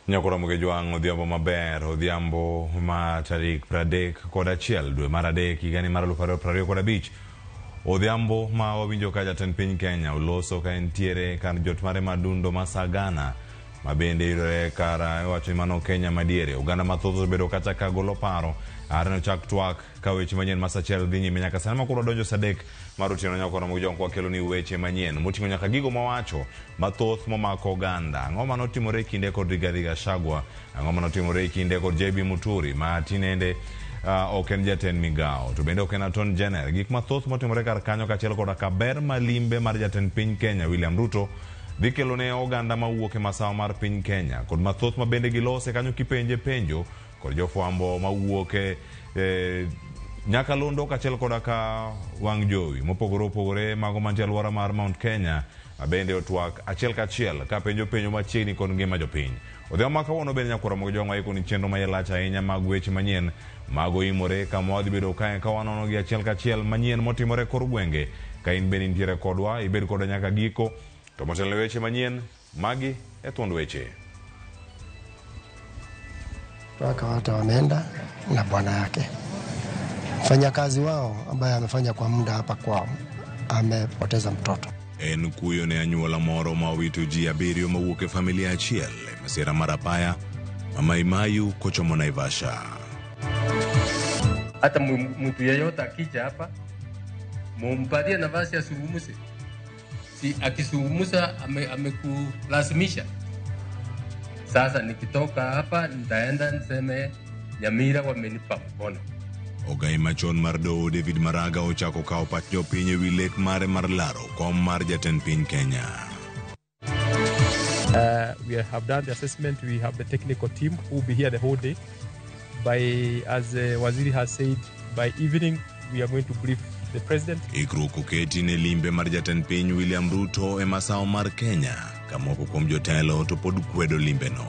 Nyakora Mugejwang' odhiambo maber, odhiambo ma tarik 31 dwe mar 3 higani mar 2025. Odhiambo ma wawinjo ka jatend piny Kenya oloso ka entiere kar jot mare madundo ma Sagana ma bende yudore kar iwacho ni mano Kenya madiere. Oganda mathoth osebedo kacha ka golo paro are nochak twak ka weche manyien ma saa achiel dhi nyime nyaka sani ma koro wadonjo saa 3 mar otieno. Nyakora Mugejwang' kwakelo ni weche manyien moting'o nyaka gigo mawacho mathoth momako oganda. Ang'o manotimore e kinde kod Rigathi Gachagua? Ang'o manotimore e kinde kod JB Muturi ma tinende ok en jatend migao to bende ok en Attorney General? Gik mathoth motimore kar kanyo kaachiel koda ka ber malimbe mar jatend piny Kenya William Ruto dhi kelo ne oganda mawuok e masawa mar piny Kenya kod mathoth ma bende gilose kanyo kipenje penjo kod jofwambo mawuok e nyakalondo kaachiel koda ka wang' jowi mopogore opogore mago mantie alwora mar Mount Kenya bende otwak achiel kachiel ka penjo penjo machiegni kod ngima jopiny. Odhiambo ma kawuono bende nyakwara Mugejwang' waiko ni chenro ma iye lach ahinya mag weche manyien mago imore kama wadhi bedo kae ka wanono gi achiel kachiel manyien motimore e kor gwenge. Ka in bende intiere kodwa, ibed kodwa nyaka giko. To motelo ne weche manyien, magi e thuond weche. Wake wote wameenda na bwana yake. Mfanyakazi wao ambaye amefanya kwa muda hapa kwao amepoteza mtoto. En kuyo ne anyuola moro ma owito ji 7 mawuok e familia achiel e masira mar apaya ma Maimayu kochomo Naivasha. Hata mtu yeyote akija hapa mumpatie nafasi azungumze. Si akizungumza amekulazimisha. Sasa nikitoka hapa nitaenda niseme Nyamira wamenipa mkono. Ogai machon mar doho David Maraga ochako kawo pach jopiny ewi lek mare mar laro kom mar jatend piny Kenya. We have done the assessment. We have the technical team who will be here the whole day. As Waziri has said, by evening we are going to brief the president. Ikruok oketi ne limbe mar jatend piny William Ruto e masawa mar Kenya ka moko kuom jotelo to pod kwedo limbeno.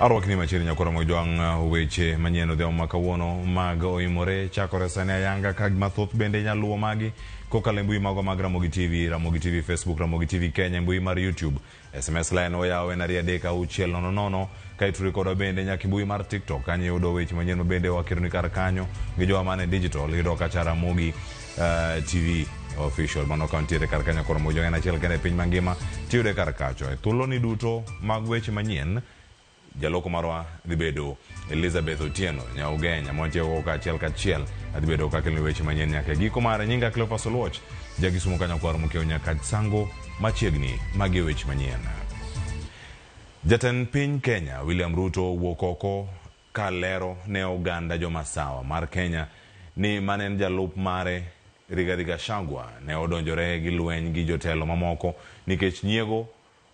Arwakni machiegni nyakwara Mugejwang' weche manyien odhiambo ma kawuono mag oimore chakore sani ayanga ka mathoth bende inyalo luwo magi kokalo e mbui magwa mag Ramogi TV, Ramogi TV Facebook, Ramogi TV Kenya, mbui mar YouTube. SMS line oyaw en 23600 ka ituri kodwa bende nyaka mbui mar TikTok kanyo iyudo weche manyien bende wakeroni kar kanyo gi jowa man e digital iyudo kacha Ramogi TV official mano ka ntiere kar kanyo koro Mugejwang' en achiel kende e piny mangima tiyude kar kacho. E thuoloni duto mag weche manyien jaloko marwa dhi bedo Elizabeth Otieno Nyaugenya mwantie go achiel kachiel adhi bedo kakeloni weche manyien nyaka e giko mare. Nyinga Cleophas Oluoch jakisumo kanyakwar mokiewo nyaka Sango machiegni magi weche manyien. Jatend piny Kenya William Ruto owuok oko kalero ne oganda jomasawa mar Kenya ni mane en jalup mare Rigathi Gachagua ne odonjore gi lweny gi jotelo mamoko nikech nyiego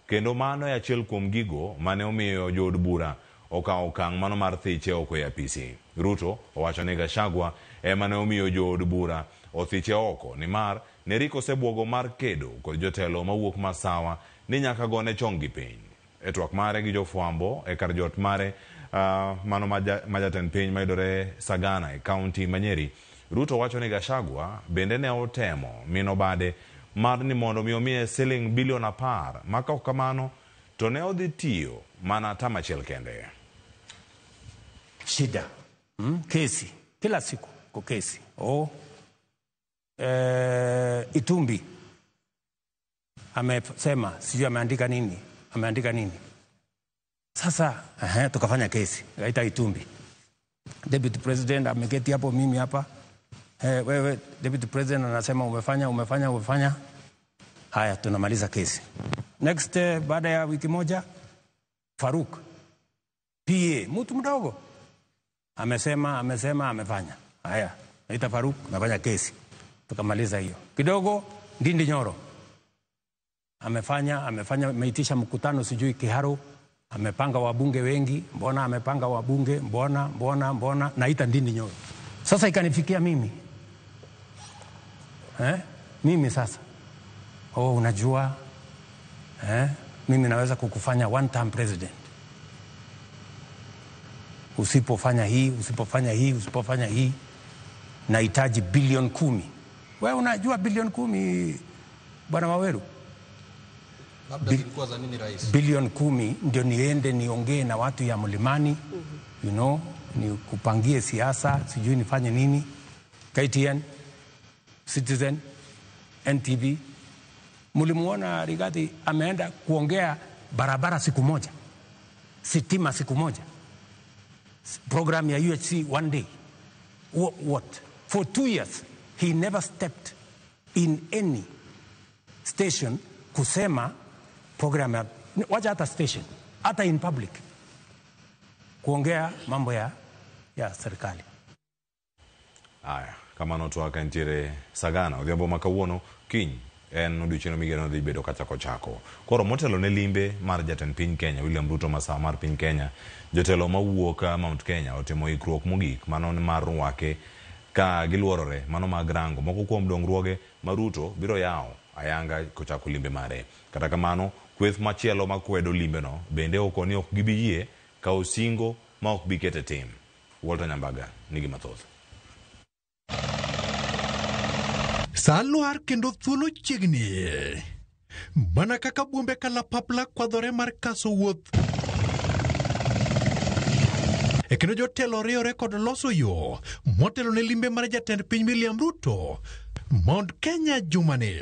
kendo mano e achiel kuom gigo mane omiyo jood bura okawo okang' mano mar thiche oko e apisi. Ruto owacho ni Gachagua ema ne omiyo jood bura othiche oko nimar ne rik osebuogo mar kedo kod jotelo mawuok masawa ni nyaka gone chong gi piny. E twak mare gi jofwambo e kar jot mare mano ma jatend piny mayudore Sagana e kaunti ma Nyeri, Ruto wacho ni Gachagua bende ne otemo mino bade mar ni mondo mi omiye siling bilion 10 ma ka ok kamano to ne odhi tiyo mana tam achiel kende. Shida kesi kila siku ko kesi Itumbi amesema sijui ameandika nini, Sasa tukafanya kesi kaita Itumbi, deputy president ameketi hapo, mimi hapa. Wewe deputy president anasema umefanya. Haya, tunamaliza kesi. Next baada ya wiki moja Faruk PA mtu mdogo amesema amefanya. Haya, naita Faruk, nafanya kesi. Tukamaliza hiyo. Kidogo Ndindi Nyoro amefanya, ameitisha mkutano sijui Kiharu, amepanga wabunge wengi, mbona amepanga wabunge, mbona naita Ndindi Nyoro. Sasa ikanifikia mimi. Mimi sasa. Oh, unajua mimi naweza kukufanya one term president. Usipofanya hii, usipofanya hii, usipofanya hii, nahitaji bilioni 10. Wewe unajua bilioni 10, Bwana Waweru? Labda zilikuwa za nini, rais? Bilioni 10 ndio niende niongee na watu ya mlimani, nikupangie siasa, sijui nifanye nini. KTN, Citizen, NTV. Mlimuona Rigathi ameenda kuongea barabara siku moja, sitima siku moja, program ya UHC one day. What? For 2 years, he never stepped in any station kusema program ya, wacha hata station, hata in public, kuongea mambo ya serikali. Aya, kama notwaka ntiere Sagana, odhiambo ma kawuono kiny en odiochieng' migeno dhi bedo kachako chako. Koro motelo ne limbe mar jatend piny Kenya William Ruto masawa mar piny Kenya, jotelo mawuok Mount Kenya otimo ikruok mogik mano mar rwake ka giluorore mano mag rango moko kuom dongruoge ma Ruto biro yawo ayanga kochako limbe mare. Kata kamano, kweth machielo makwedo limbeno bende okoni ok gibi yie kawo singo ma ok bi kete tim. Walter Nyambaga nigi mathoth. Sa lwar kendo thuolo chiegni. Mana kaka buombe kalapapla kwadhore mar kaso wuoth. E kendo jotelo riwore kod loso yo motelo ne limbe mar jatend piny William Ruto Mount Kenya jumani.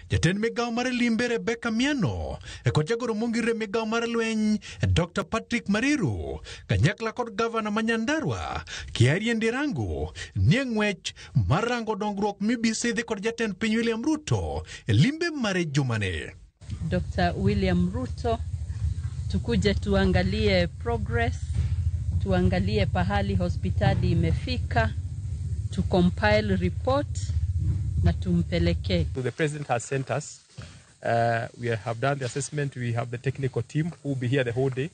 Jatend migawo mar limbe Rebecca Miano e kod jagoro mongire migawo mar lweny Dr. Patrick Mariru kanyakla kod gavana ma Nyandarua Kiarie Ndirangu nie ng'wech mar rango dongruok mibisidhi kod jatend piny William Ruto e limbe mare jumani. Dr. William Ruto, tukuje tuangalie progress, tuangalie pahali hospitali imefika, tu compile report na tumpelekee. So the president has sent us. We have done the assessment. We have the technical team who will be here the whole day.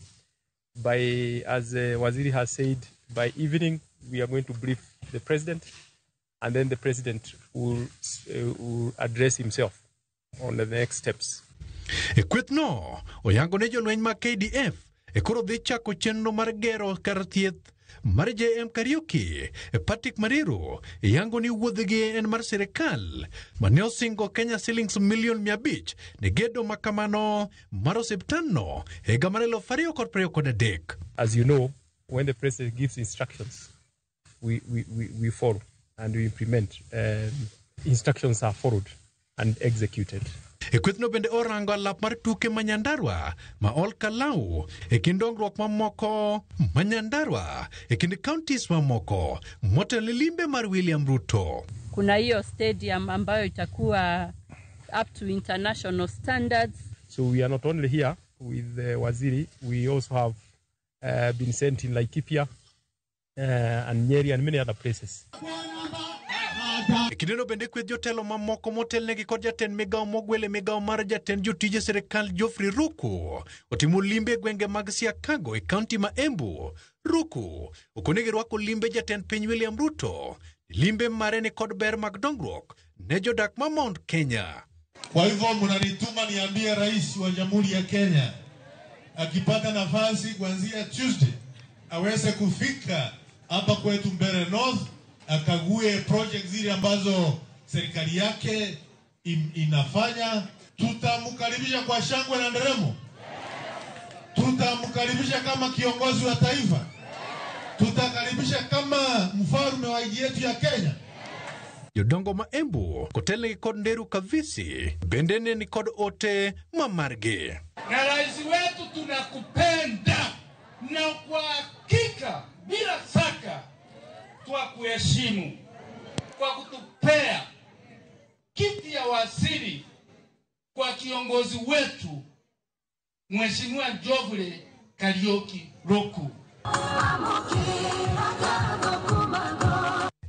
By, as Waziri has said, by evening we are going to brief the president, and then the president will address himself on the next steps. E kwethno oyango ne jolweny mag KDF e koro dhi chako chenro mar gero kar thieth mar JM Kariuki. Patrick Mariru yango ni wuodhgi en mar sirikal mane osingo Kenya shillings milion 500 ne gedo makamano mar osiptandno higa mar 2023. As you know, when the president gives instructions, we follow and we implement. Instructions are followed and executed. E kwethno bende orango alap mar tuke ma Nyandarua ma Ol Kalou e kind dongruok mamoko ma Nyandarua e kind counties mamoko motelo limbe mar William Ruto. Kuna hiyo stadium ambayo itakuwa up to international standards. So we are not only here with the Waziri, we also have been sent in Laikipia and Nyeri and many other places. E kindeno bende kweth jotelo mamoko motelnegi kod jatend migawo mogwel e migawo mar jatend jotije sirikal Geoffrey Ruku otimo limbe e gwenge mag Siakago e kaunti ma Embu. Ruku okonegi rwako limbe jatend piny William Ruto. Limbe mare ni kod ber mag dongruok ne jodak ma Mount Kenya. Kwa hivyo mnanituma niambie rais wa Jamhuri ya Kenya akipata nafasi kuanzia Tuesday aweze kufika hapa kwetu Mbeere North akague project zile ambazo serikali yake inafanya. Tutamkaribisha kwa shangwe na nderemo. Tutamkaribisha kama kiongozi wa taifa. Tutakaribisha kama mfalme wa nchi yetu ya Kenya. Jodongo ma Embu kotelnegi kod Nderu Kavisi bende ne ni kod ote ma margi. Na rais wetu tunakupenda na kwa hakika bila shaka twakuheshimu kwa kutupea kiti ya waziri kwa kiongozi wetu Mheshimiwa Geoffrey Kariuki Ruku.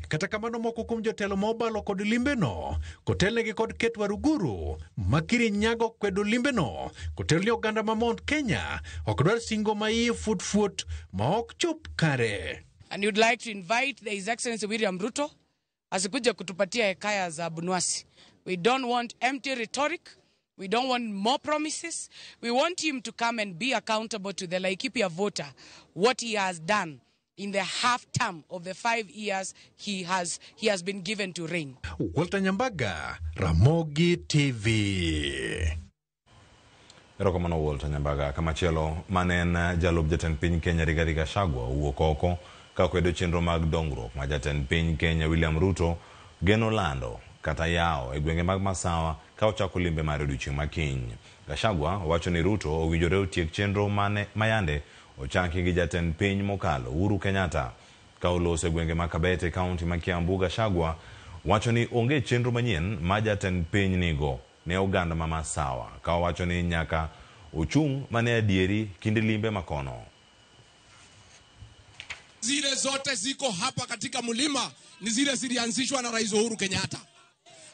Kata kamano moko kuom jotelo ma obalo kod limbeno kotelnegi kod Kate Waruguru makiri nyago kwedo limbeno kotelni oganda ma Mount Kenya ok dwar singo ma iye fuot fuot ma ok chop kare. And you'd like to invite His Excellency William Ruto asikuja kutupatia hekaya za Abunwasi. We don't want empty rhetoric. We don't want more promises. We want him to come and be accountable to the Laikipia voter, what he has done in the half term of the 5 years he has been given to reign. Walter Nyambaga, Ramogi TV. Erokamano Walter Nyambaga. Kamachielo mane en jalup jatend piny Kenya Rigathi Gachagua owuok oko ka kwedo chenro mag dongruok ma jatend piny Kenya William Ruto geno lando kata yawo e gwenge mag Masawa ka ochako limbe mare odiochieng' ma kiny. Gachagua wacho ni Ruto owinjore otiek chenro mane mayande ochaki gi jatend piny mokalo Uhuru Kenyatta. Ka oloso e gwenge ma Kabete, kaunti ma Kiambu, Gachagua wacho ni onge chenro manyien ma jatend piny nigo ne oganda ma Masawa, ka owacho ni nyaka ochung' mane adieri kinde limbe makono. Zile zote ziko hapa katika mlima ni zile zilianzishwa na Rais Uhuru Kenyatta.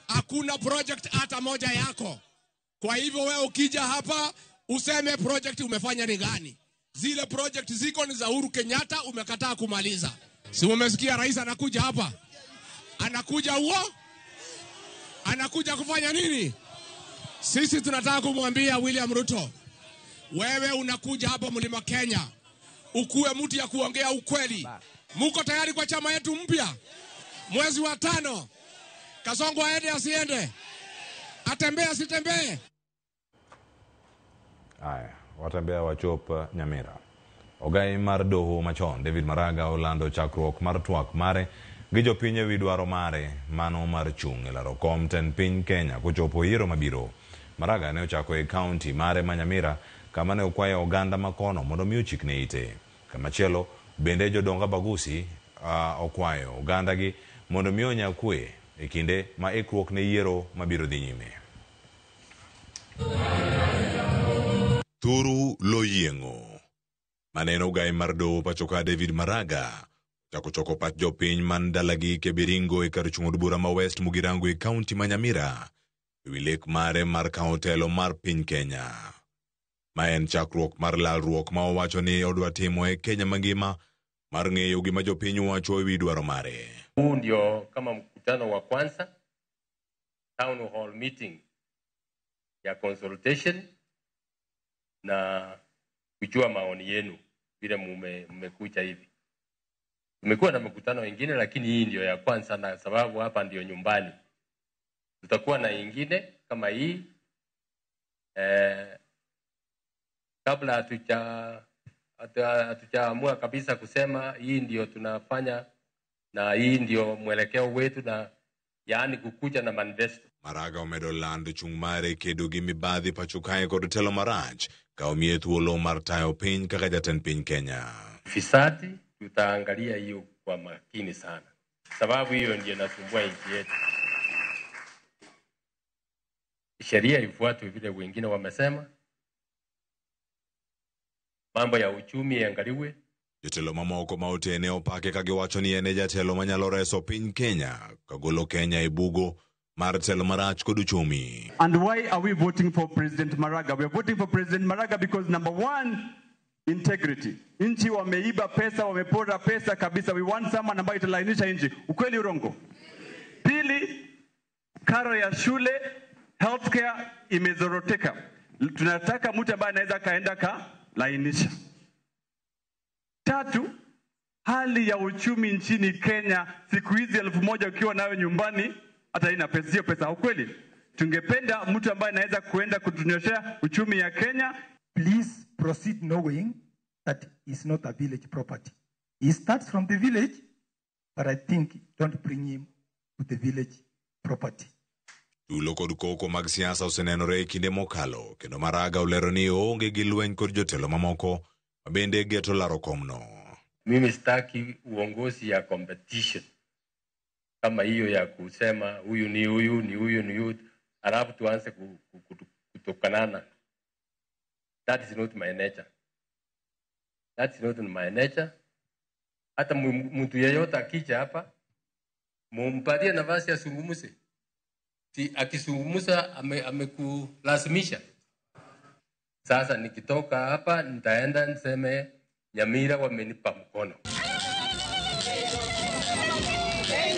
Hakuna project hata moja yako. Kwa hivyo wewe ukija hapa useme project umefanya ni gani? Zile project ziko ni za Uhuru Kenyatta, umekataa kumaliza. Si umesikia rais anakuja hapa? Anakuja huo? Anakuja kufanya nini? Sisi tunataka kumwambia William Ruto, wewe unakuja hapa mlima Kenya ukuwe mtu ya kuongea ukweli. Muko tayari kwa chama yetu mpya? Mwezi wa 5, Kasongo aende asiende? Atembee asitembee? Aya, watembea wachop Nyamira. Ogai mar doho machon David Maraga olando chakruok mar twak mare gi jopiny ewi dwaro mare mano mar chung' e laro kom tend piny Kenya kochopo yiero mabiro. Maraga ne ochako e kaunti mare ma Nyamira kama ne okwayo oganda makono mondo mi ochikne ite. Kamachielo bende jodong Abagusi okwayo oganda gi mondo mi onya kwe e kinde ma ikruok ne yiero mabiro dhi nyime. Thuru Loyieng'o. Maneno ogai mar doho pachoka David Maraga ochako choko pach jopiny man dalagi Kebiringo e kar chung' od bura ma West Mugirango e kaunti ma Nyamira ewi lek mare mar kawo telo mar piny Kenya. Ma en chakruok mar lalruok ma owacho ni odwa timo e Kenya mangima mar ng'eyo gima jopiny wacho ewi dwaro mare. Huu ndio kama mkutano wa kwanza, town hall meeting ya consultation na kujua maoni yenu vile mmekuja hivi. Tumekuwa na mkutano wengine lakini hii ndio ya kwanza na sababu hapa ndio nyumbani. Tutakuwa na ingine kama hii kabla hatujaamua kabisa kusema hii ndio tunafanya na hii ndio mwelekeo wetu na yaani kukuja na manifesto. Maraga omedo lando chung' mare kedo gi mibadhi pacho kae kod telo marach ka omiye thuolo mar tayo piny kaka jatend piny Kenya. Fisadi tutaangalia hiyo kwa makini sana, sababu hiyo ndio inasumbua nchi yetu. Sheria ifuatwe vile wengine wamesema. Mambo ya uchumi iangaliwe. Jotelo mamoko ma otene opake ka giwacho ni en e jatelo manyalo reso piny Kenya kagolo Kenya e bugo mar telo marach kod uchumi. And why are we voting for President Maraga? We are voting for President Maraga because number one, integrity. Nchi wameiba pesa, wamepora pesa kabisa. We want someone ambaye italainisha nchi. Ukweli urongo? Pili, karo ya shule, healthcare imezoroteka. Tunataka mtu ambaye anaweza kaenda ka lainisha. Tatu, hali ya uchumi nchini Kenya siku hizi 1000 ukiwa nayo nyumbani hata ina pesa, sio pesa. Ukweli? Tungependa mtu ambaye anaweza kuenda kutunyoshea uchumi ya Kenya. Please proceed knowing that it's not a village property. He starts from the village, but I think don't bring him to the village property. Tulo kod koko mag siasa osenenore e kinde mokalo kendo Maraga olero ni oonge gi lweny kod jotelo mamoko ma bende geto laro komno. Mimi sitaki uongozi ya competition kama hiyo ya kusema huyu ni huyu ni huyu ni huyu, alafu tuanze kutokanana. That is not my nature. That is not my nature. Hata mtu yeyote akija hapa mumpatie nafasi asungumze. Si akisungumza amekulazimisha. Sasa nikitoka hapa nitaenda niseme Nyamira wamenipa mkono.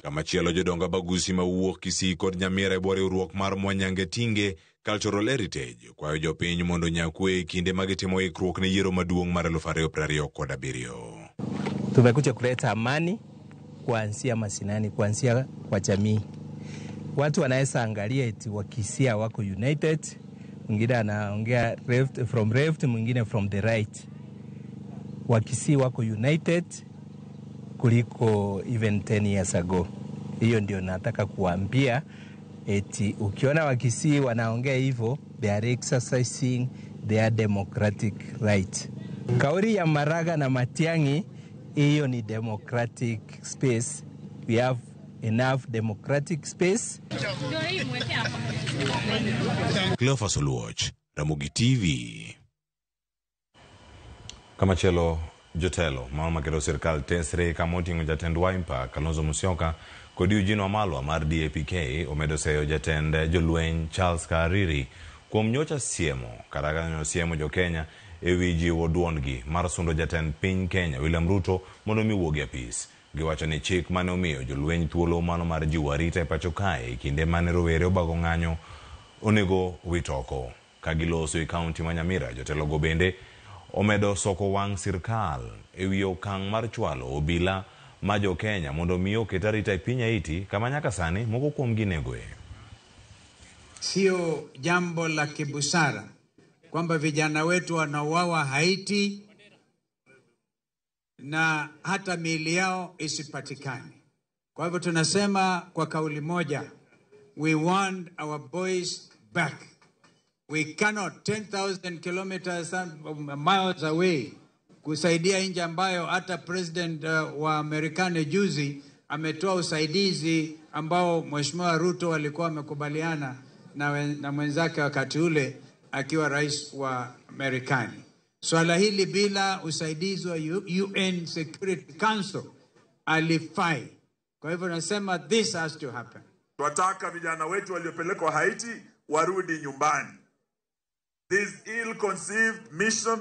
Kamachielo jodongo Abagusi mawuok Kisii kod Nyamira e bwo riwruok mar Mwanyange Tinge Cultural Heritage kwayo jopiny mondo onyakwe e kinde ma gitimo ikruok ne yiero maduong' mar 2027. Tumekuja kuleta amani kuanzia mashinani, kuanzia kwa jamii. Watu wanaweza angalia eti Wakisii wako united, mwingine anaongea left, from left, mwingine from the right. Wakisii wako united kuliko even 10 years ago. Hiyo ndio nataka kuambia eti ukiona Wakisii wanaongea hivyo, they are exercising their democratic right. Kauli ya Maraga na Matiang'i, hiyo ni democratic space. We have enough democratic space. Cleophas Oluoch, Ramogi TV. Kamachielo jotelo ma omakelo sirkal tesre kama oting'o jatend Wiper Kalonzo Musyoka kod Eugene Wamalwa mar DAP-K omedo seyo jatend jolweny Charles Kariri kuom nyocha siemo kata ka siemo jo Kenya ewi jiwo duondgi mar sundo jatend piny Kenya William Ruto mondo mi wuog e apis. Giwacho ni chik mane omiyo jolweny thuolo mano mar jiwo arita e pacho kae e kinde mane rowere obago ng'anyo onego wit oko. Ka giloso e kaunti ma Nyamira, jotelogo bende omedo soko wang' sirkal ewi okang' mar chwalo obila ma jo Kenya mondo mi oket arita e piny Haiti kama nyaka sani moko kuomgi negoe. Sio jambo la kibusara kwamba vijana wetu wanauawa Haiti na hata miili yao isipatikane. Kwa hivyo tunasema kwa kauli moja, we want our boys back. We cannot 10,000 kilometers miles away kusaidia nchi ambayo hata president wa Marekani juzi ametoa usaidizi ambao Mheshimiwa Ruto alikuwa amekubaliana na mwenzake wakati ule akiwa rais wa Marekani. Swala hili bila usaidizi wa UN Security Council alifai. Kwa hivyo nasema this has to happen. Tunataka vijana wetu waliopelekwa Haiti warudi nyumbani. This ill-conceived mission,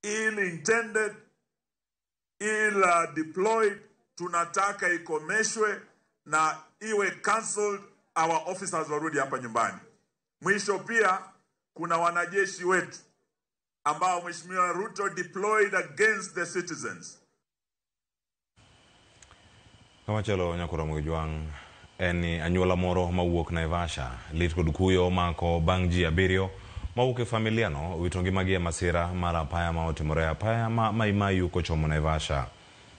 ill-intended, ill-deployed, tunataka ikomeshwe na iwe cancelled, our officers warudi hapa nyumbani. Mwisho pia kuna wanajeshi wetu ambao Mheshimiwa Ruto deployed against the citizens. Kamachielo nyakoro Mwijwang' en ni anyuola moro mawuok Naivasha lit kod kuyo omako bang' ji 7 mawuok e familia no wito ngimagi e masira mar apaya ma otimore apaya ma Mai Mahiu kochomo Naivasha.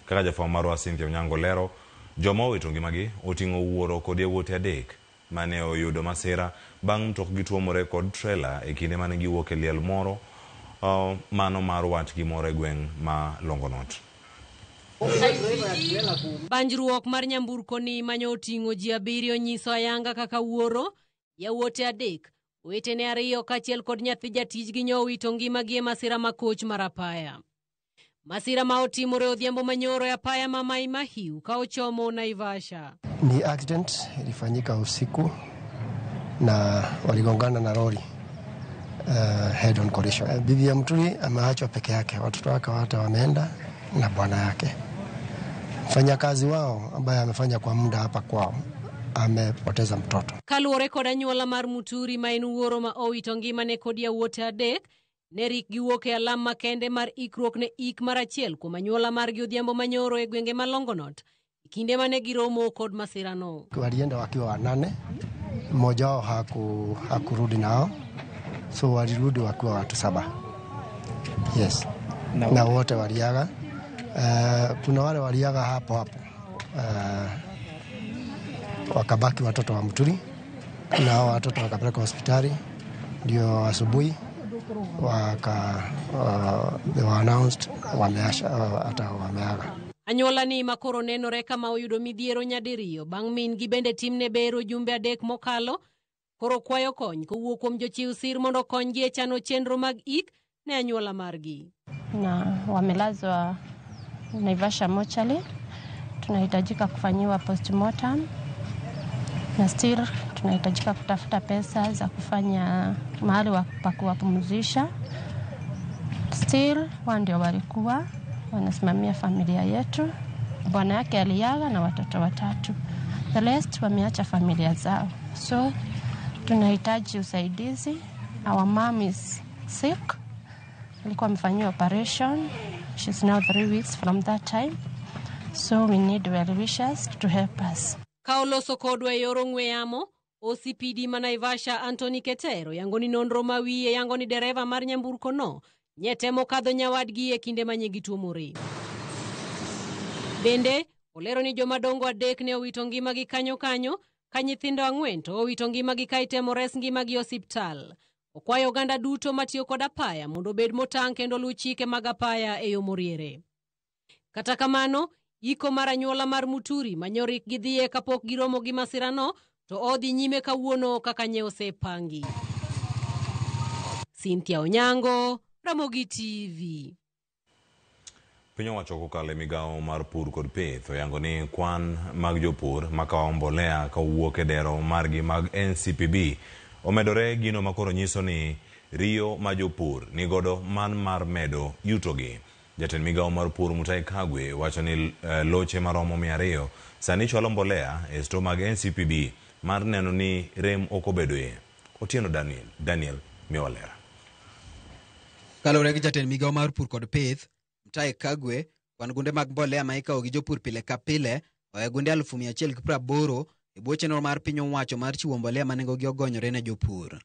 Kaka jafwambo marwa Cynthia Onyango lero, joma owito ngimagi oting'o wuoro kod yawuote 3 mane oyudo masira bang' mtokgi tuomore kod trela e kinde mane giwuok e liel moro mano mar watgi moro e gweng' ma Longonot. Banjruok mar nyamburko ni manyo oting'o ji 7 nyiso ayanga kaka wuoro, yawuote 3, owetene 2 kaachiel kod nyathi jatijgi nyo owito ngimagi e masira makoch mar apaya. Masira ma otimore odhiambo manyoro e apaya ma Mai Mahiu ka ochomo Naivasha. Ni accident ilifanyika usiku na waligongana na lori. Head on collision. Bibi ya Muturi ameachwa peke yake, watoto wake wote wameenda na bwana yake. Mfanyakazi wao ambaye amefanya kwa muda hapa kwao amepoteza mtoto. Kaluwore kod anyuola mar Muturi ma en wuoro ma owito ngimane kod yawuote 3, ne rik giwuok e alam makende mar ikruok ne ik mar achiel kuom anyuola margi odhiambo manyoro e gwenge ma Longonot e kinde mane giromo kod masirano. Walienda wakiwa 8, mmoja wao hakurudi nao. So walirudi wakiwa watu 7. Yes. Na wote waliaga. Kuna wale waliaga hapo hapo. Wakabaki watoto wa Muturi na watoto wakapelekwa hospitali, ndio asubuhi they were announced wameasha hata wameaga. Anyuola ni makoro nenore kama oyudo midhiero nyadiriyo bang' min gi bende timne bero jumbe 3 mokalo. Koro kwayo kony kowuok kuom jochiw sir mondo okonygi e chano chenro mag ik ne anyuola margi. Na wamelazwa Naivasha mochari, tunahitajika kufanyiwa postmortem na still tunahitajika kutafuta pesa za kufanya mahali pa kuwapumzisha. Still wao ndio walikuwa wanasimamia familia yetu. Bwana yake aliaga na watoto 3. The rest wameacha familia zao. So tunahitaji usaidizi. Our mom is sick. Alikuwa amefanyiwa operation. She's now 3 weeks from that time. So we need well wishers to help us. Ka oloso kodwa e yor ong'we yamo, OCPD ma Naivasha Anthony Ketero yango ni nonro ma wiye yango ni dereva mar nyamburko no nye temo kadho nyawadgi e kinde ma gituomore. Bende, olero ni jomadongo 3 ne owito ngimagi kanyo kanyo, ka nyithindo 4 to owito ngimagi ka itemo res ngimagi e osiptal. Okwayo oganda duto matiyo kod apaya mondo obed motang' kendo luw chike mag apaya e yo moriere. Kata kamano, iko mar anyuola mar Muturi manyorik gidhiye kapok giromo gi masirano to odhi nyime kawuono kaka nye osepangi. Cynthia Onyango, Ramogi TV. Piny owacho kokalo e migawo mar pur kod pith oyango ni kwan mag jopur makawo mbolea kowuok e dero margi mag NCPB omedore, gino makoro nyiso ni riyo ma jopur nigodo man mar medo yutogi. Jatend migawo mar pur Mutahi Kagwe wacho ni loche maromo 200 sani chwalo mbolea e sto mag NCPB mar neno ni rem ok obedoe. Otieno Daniel miwa ler. Kaluwore gi jatend migawo mar pur kod pith Mutahi Kagwe, kwan gunde mag mbolea ma ikawo gi jopur pile ka pile oya gunde 180,000 e bwo chenro mar piny owacho mar chiwo mbolea ma nengogi ogonyore ne jopur.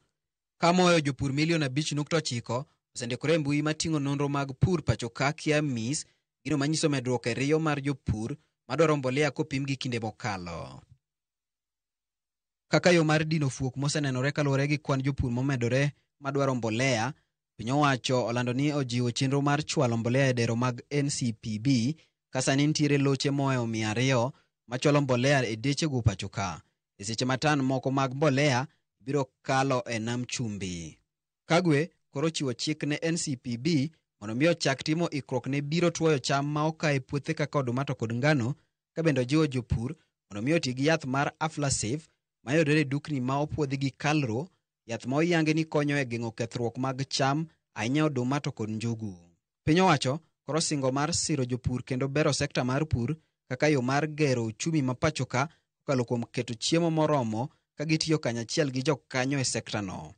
Ka moyo jopur milion 5.9 osendikore e mbui mating'o nonro mag pur pacho ka KIAMIS, gino manyiso medruok e riyo mar jopur madwaro mbolea kopim gi kinde mokalo. Kaka yo mar dino fuok mosenenore kaluwore gi kwan jopur momedore madwaro mbolea, piny owacho olando ni ojiwo chenro mar chwalo mbolea e dero mag NCPB ka sani nitiere loche mohewo 200 machwalo mbolea e dechego pacho ka. E seche ma tan moko mag mbolea biro kalo e nam chumbi. Kagwe koro chiwo chik ne NCPB mondo mi ochak timo ikruok ne biro tuoyo cham ma oka e puothe kaka oduma to kod ngano, ka bende ojiwo jopur mondo mi oti gi yath mar Aflasafe mayudore e dukni ma opuodhi gi Kalro, yath ma oyangi ni konyo e geng'o kethruok mag cham ahinya oduma to kod njugu. Piny owacho koro singo mar siro jopur kendo bero sekta mar pur kaka yo mar gero uchumi ma pacho ka kokalo kuom keto chiemo moromo ka gitiyo kanyachiel gi jokanyo e sekta no.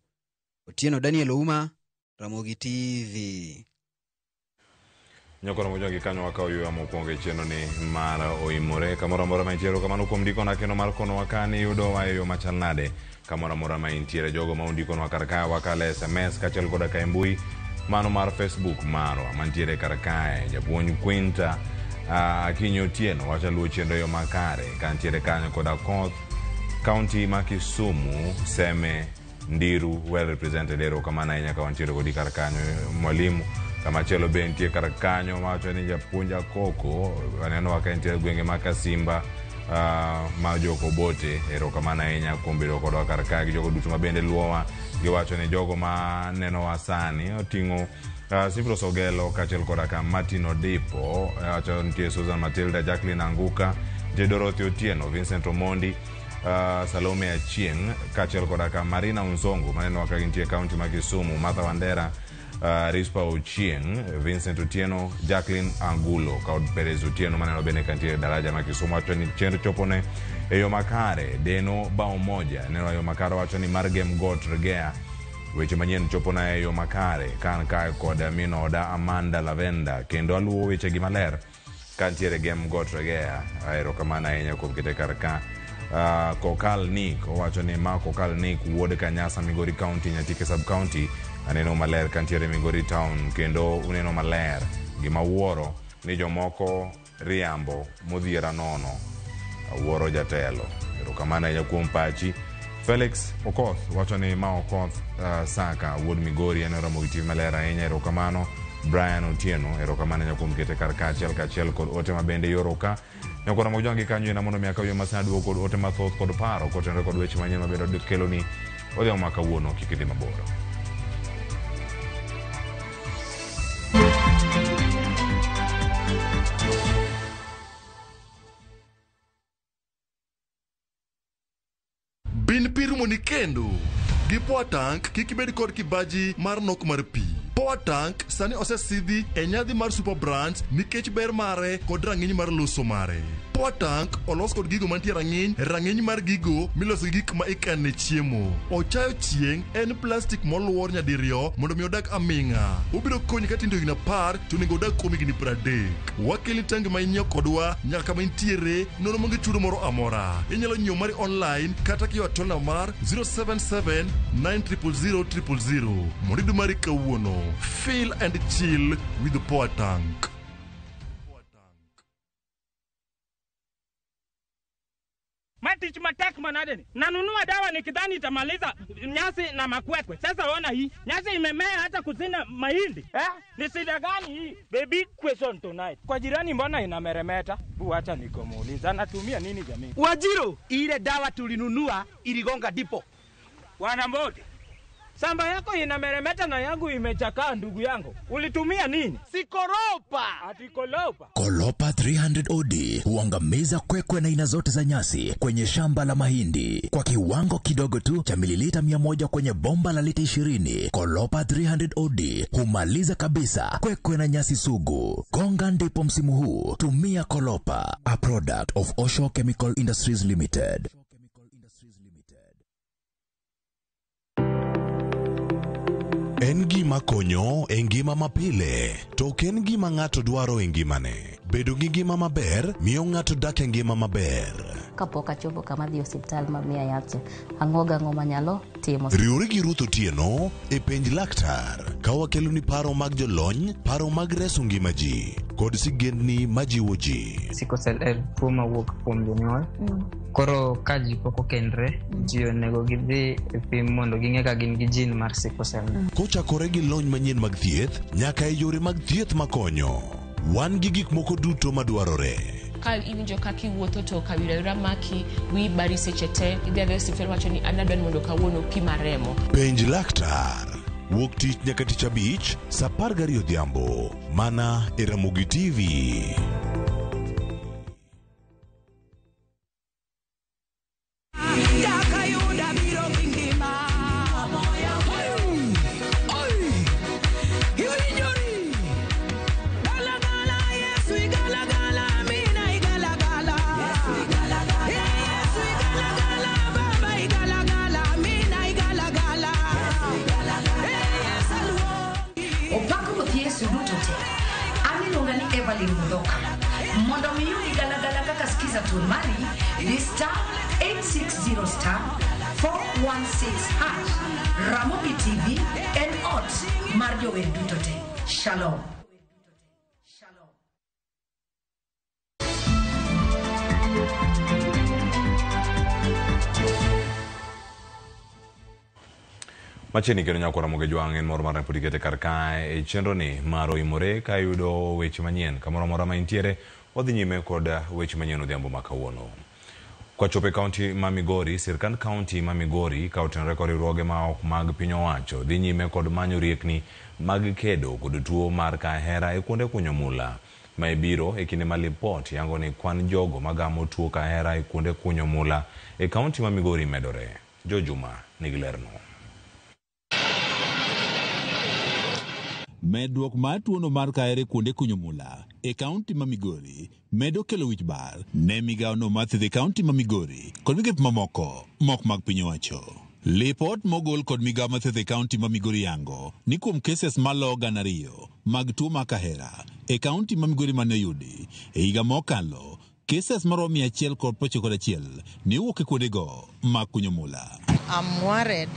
Otieno Daniel Ouma, Ramogi TV. Nyokoro mojongi kanyo wakawo yweyo mokwongo e chenro ni mar oimore. Kamoro amora ma intiere, kamano kuom ndikona kendo mar konowa ka ni yudowa e yo machal nade. Kamoro amora ma intiere, jogo ma undikonwa kar kae wakale SMS kaachiel koda ka e mbui mano mar Facebook marwa mantiere kar kae. Japuonj Quinta Akinyi Otieno wacho luwo chenro e yo makare kantiere kanyo koda Koth County ma Kisumu, Seme Ndiru well represented. Erokamano ahinya ka wantiere kodi kar kanyo mwalimu. Kamachielo be nitie kar kanyo wacho ni japuonj Akoko aneno ka entie gwenge ma Kasimba ma Jokobote. Erokamano ahinya kuom bedo kodwa kar kae gi jogo duto ma bende luwowa. Giwacho ni jogo ma nenowa sani oting'o Sifros Ogelo kaachiel koda ka Martin Odipo, wacho nitie Susan Matilda, Jacqueline Anguka, nitie Dorothy Otieno, Vincent Omondi, Salome Achieng' kaachiel koda ka Marina Unsongo manenowa ka gintie kaunti ma Kisumu, Martha Wandera, Rispa Ochieng', Vincent Otieno, Jacqueline Angulo kod Perez Otieno maneno bende kantie daraja ma Kisumu. Wacho ni chenro chopone e yo makare. Deno Bao Moja neno e yo makare, wacho ni Margem Got Regea weche manyien chopona e yo makare kan kae kod min oda Amanda Lavenda kendo aluwo weche gi maler kantiere Gem Got Regea. Erokamano ahinya kuom kete kar ka. Kokal Nick owacho ni ma Kokal Nick wuod Kanyasa, Migori County, Nyatike sub county. Aneno maler kantiere Migori town kendo uneno maler. Gima wuoro ni jomoko riambo modhiera nono. Awuoro jatelo. Erokamano ahinya kuom pachi. Felix Okoth wacho ni ma Okoth Saka wuod Migori aneno Ramogi TV maler ahinya. Erokamano. Brian Otieno erokamano ahinya kuom kete kar kaachiel kaachiel kod ote ma bende yoro ka. Nyakora Ramogi Jwangi kanyo ena mondo mi akaw yo masani duogo kod ote mathoth kod paro kotenore kod weche manyien mabende keloni odhiambo ma kawuono. Kik idhi mabor. Bin pi rumoni kendo. Gi Power Tank kik ibed kod kibaji mar nok mar pi. Power Tank sani osesidhi e nyadhi mar Super Brands nikech ber mare kod rang'iny mar loso mare. Power tank olos kod gigo mantie rang'iny, rang'iny mar gigo miloso gi gik ma ikane chiemo. Ochayo chieng' en plastik moluor nyadiriyo mondo mi odag aming'a. Obiro konyi ka tindo higni 10 to onego odag kuom higni 30. Wakelni tangi ma inyiewo kodwa nyaka kama intiere nono maonge chudo moro amora. Inyalo nyiewo mari online kata kiyo tola mar 077 900 000 mondo iyud mari kawuono. Feel and chill with the Power Tank. Ma tich matek manade ni? Nanunua dawa nikidhani itamaliza nyasi na makwekwe. Sasa ona hii, nyasi imemea hata kushinda mahindi. Eh? Ni shida gani hii? Baby question tonight. Kwa jirani mbona inameremeta? Bu acha nikomuuliza anatumia nini jamii? Wajiro, ile dawa tulinunua iligonga dipo. Wanambote. Samba yako inameremeta na yangu imechakaa ndugu yangu. Ulitumia nini? Sikoropa. Ati kolopa. Kolopa 300 OD huangamiza kwekwe na aina zote za nyasi kwenye shamba la mahindi kwa kiwango kidogo tu cha mililita 100 kwenye bomba la lita 20. Kolopa 300 OD humaliza kabisa kwekwe na nyasi sugu. Gonga ndipo msimu huu, tumia Kolopa, a product of Osho Chemical Industries Limited. En gima konyo e ngima mapile, to ok en gima ng'ato dwaro e ngimane. Bedo gi ngima maber miyo ng'ato dak e ngima maber. Kapok achopo kama dhi osiptal mamiya yath, ang'o gang'o manyalo timo. Riwri gi Ruth Otieno e Penj Laktar ka wakeloni paro mag jolony, paro mag reso ngima ji kod sigendni majiwo ji. Sickle cell en tuo mawuok kuom jonyuol. Koro ka ji pok okendre, ji onego gidhi e pim mondo ging'e ka gin gi gene mar sickle cell. Kochakore gi lony manyien mag thieth nyaka e yore mag thieth makonyo, wan gi gik moko duto madwarore. Ka iwinjo kaka iwuotho to kawira maki, wiyi bari seche te, idhi adhiya e osiptal wacho ni an adwa ni mondo kawuono pima remo. Penj Laktar wuok tich nyaka tich abich saa 12 odhiambo mana e Ramogi TV. Opako Ruoth Yesu duto te. An iluonga ni Evelyn Mudhoka. Mondo mi iyudi galagala kaka skiza tune mari, di star 860 star 416 hash. Ramogi TV en ot mar jower duto te. Shalom. Machiegni kendo nyako Ramogi Jwang' en mor mar ne pod ikete kar kae e chenro ni mar oimore ka yudo weche manyien kamoro amora ma intiere. Wadhi nyime kod weche manyien odhiambo ma kawuono. Kwachopo e kaunti ma Migori, sirkand kaunti ma Migori ka otenore kod riwruoge ma ok mag piny owacho dhi nyime kod manyo riekni mag kedo kod tuo mar kahera e kuonde kunyo mula. Ma ibiro e kinde ma lipot yango ni kwan jogo magamo tuo kahera e kuonde kunyo mula e kaunti ma Migori medore. Jo Juma nigi lerno. Medruok mar tuono mar kahera e kuonde kunyo mula e kaunti ma Migori medo kelo wich bar ne migawono mar thieth e kaunti ma Migori kod migepe mamoko mok mag piny owacho. Lipot mogol kod migawo mar thieth e kaunti ma Migori yango ni kuom cases malo 2,000 mag tuo mar kahera e kaunti ma Migori mane oyudi e higa mokalo, cases maromo 191 ne owuok e kuondego mag kunyo mula. I'm worried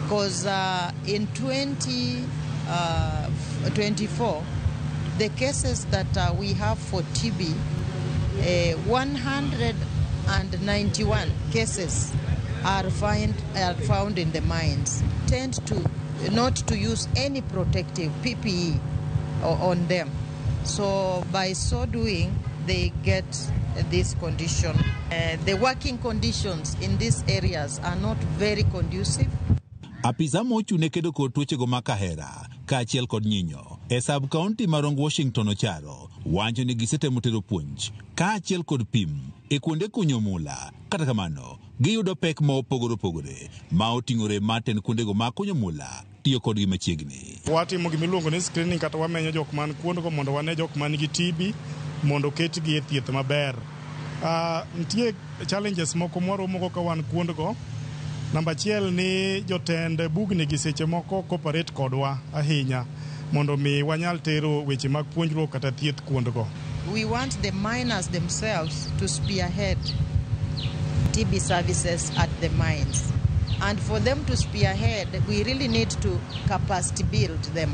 because in 2024, the cases that we have for TB, 191 cases are found in the mines. Tend to not to use any protective PPE on them. So by so doing, they get this condition. The working conditions in these areas are not very conducive. Apisa mochung' ne kedo kod tuochego mag kahera kaachiel kod nyinyo e sub county ma Rongo Washington Ocharo wacho ni gisetemo tero puonj kaachiel kod pim e kuonde kunyo mula. Kata kamano, giyudo pek ma opogore opogore ma oting'ore maten kuondego mag kunyo mula tiyo kodgi machiegni. Watimo gima iluongo ni screening kata wamenyo jok man kuondego mondo wane jok man gi TB mondo oketgi e thieth maber. Nitie challenges moko mwaromogo ka wan kuondgo. Namba achiel ni jotend bugni gi seche moko cooperate kodwa ahinya mondo mi wanyal tero weche mag puonjruok kata thieth kuondgo. We want the miners themselves to spearhead TB services at the mines. And for them to spearhead, we really need to capacity build them.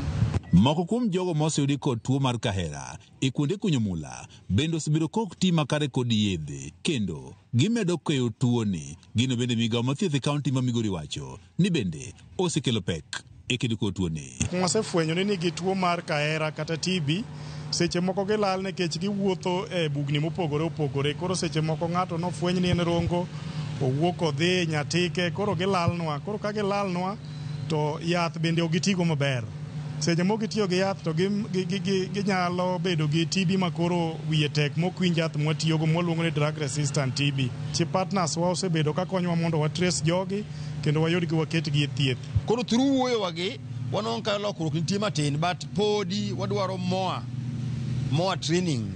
Moko kuom jogo moseyudi kod tuo mar kahera e kuonde kunyo mula bende osebedo kok ti makare kod yedhe kendo gimedo keyo tuoni. Gino bende migawo mar thieth e kaunti ma Migori wacho ni bende osekelo pek e kedo kod tuoni. Wasefwenyo ni nigi tuo mar kahera kata TB, seche moko gilal nikech giwuotho e bugni mopogore opogore. Koro seche moko ng'ato nofweny ni en Rongo, owuok odhi Nyatike, koro gilalnwa. Koro ka gilalnwa to yath bende ok gitigo maber. Seche moko gitiyo gi yath to ginyalo bedo gi TB makoro wiye tek mok winj yath mwatiyogo mwaluongo ni drug resistant TB. Chi partners wa osebedo ka konyowa mondo wa trace jogi kendo wayudgi waketgi e thieth. Koro through wuoyowa gi wanwang'o ka lokruok nitie matin, but podi wadwaro more training,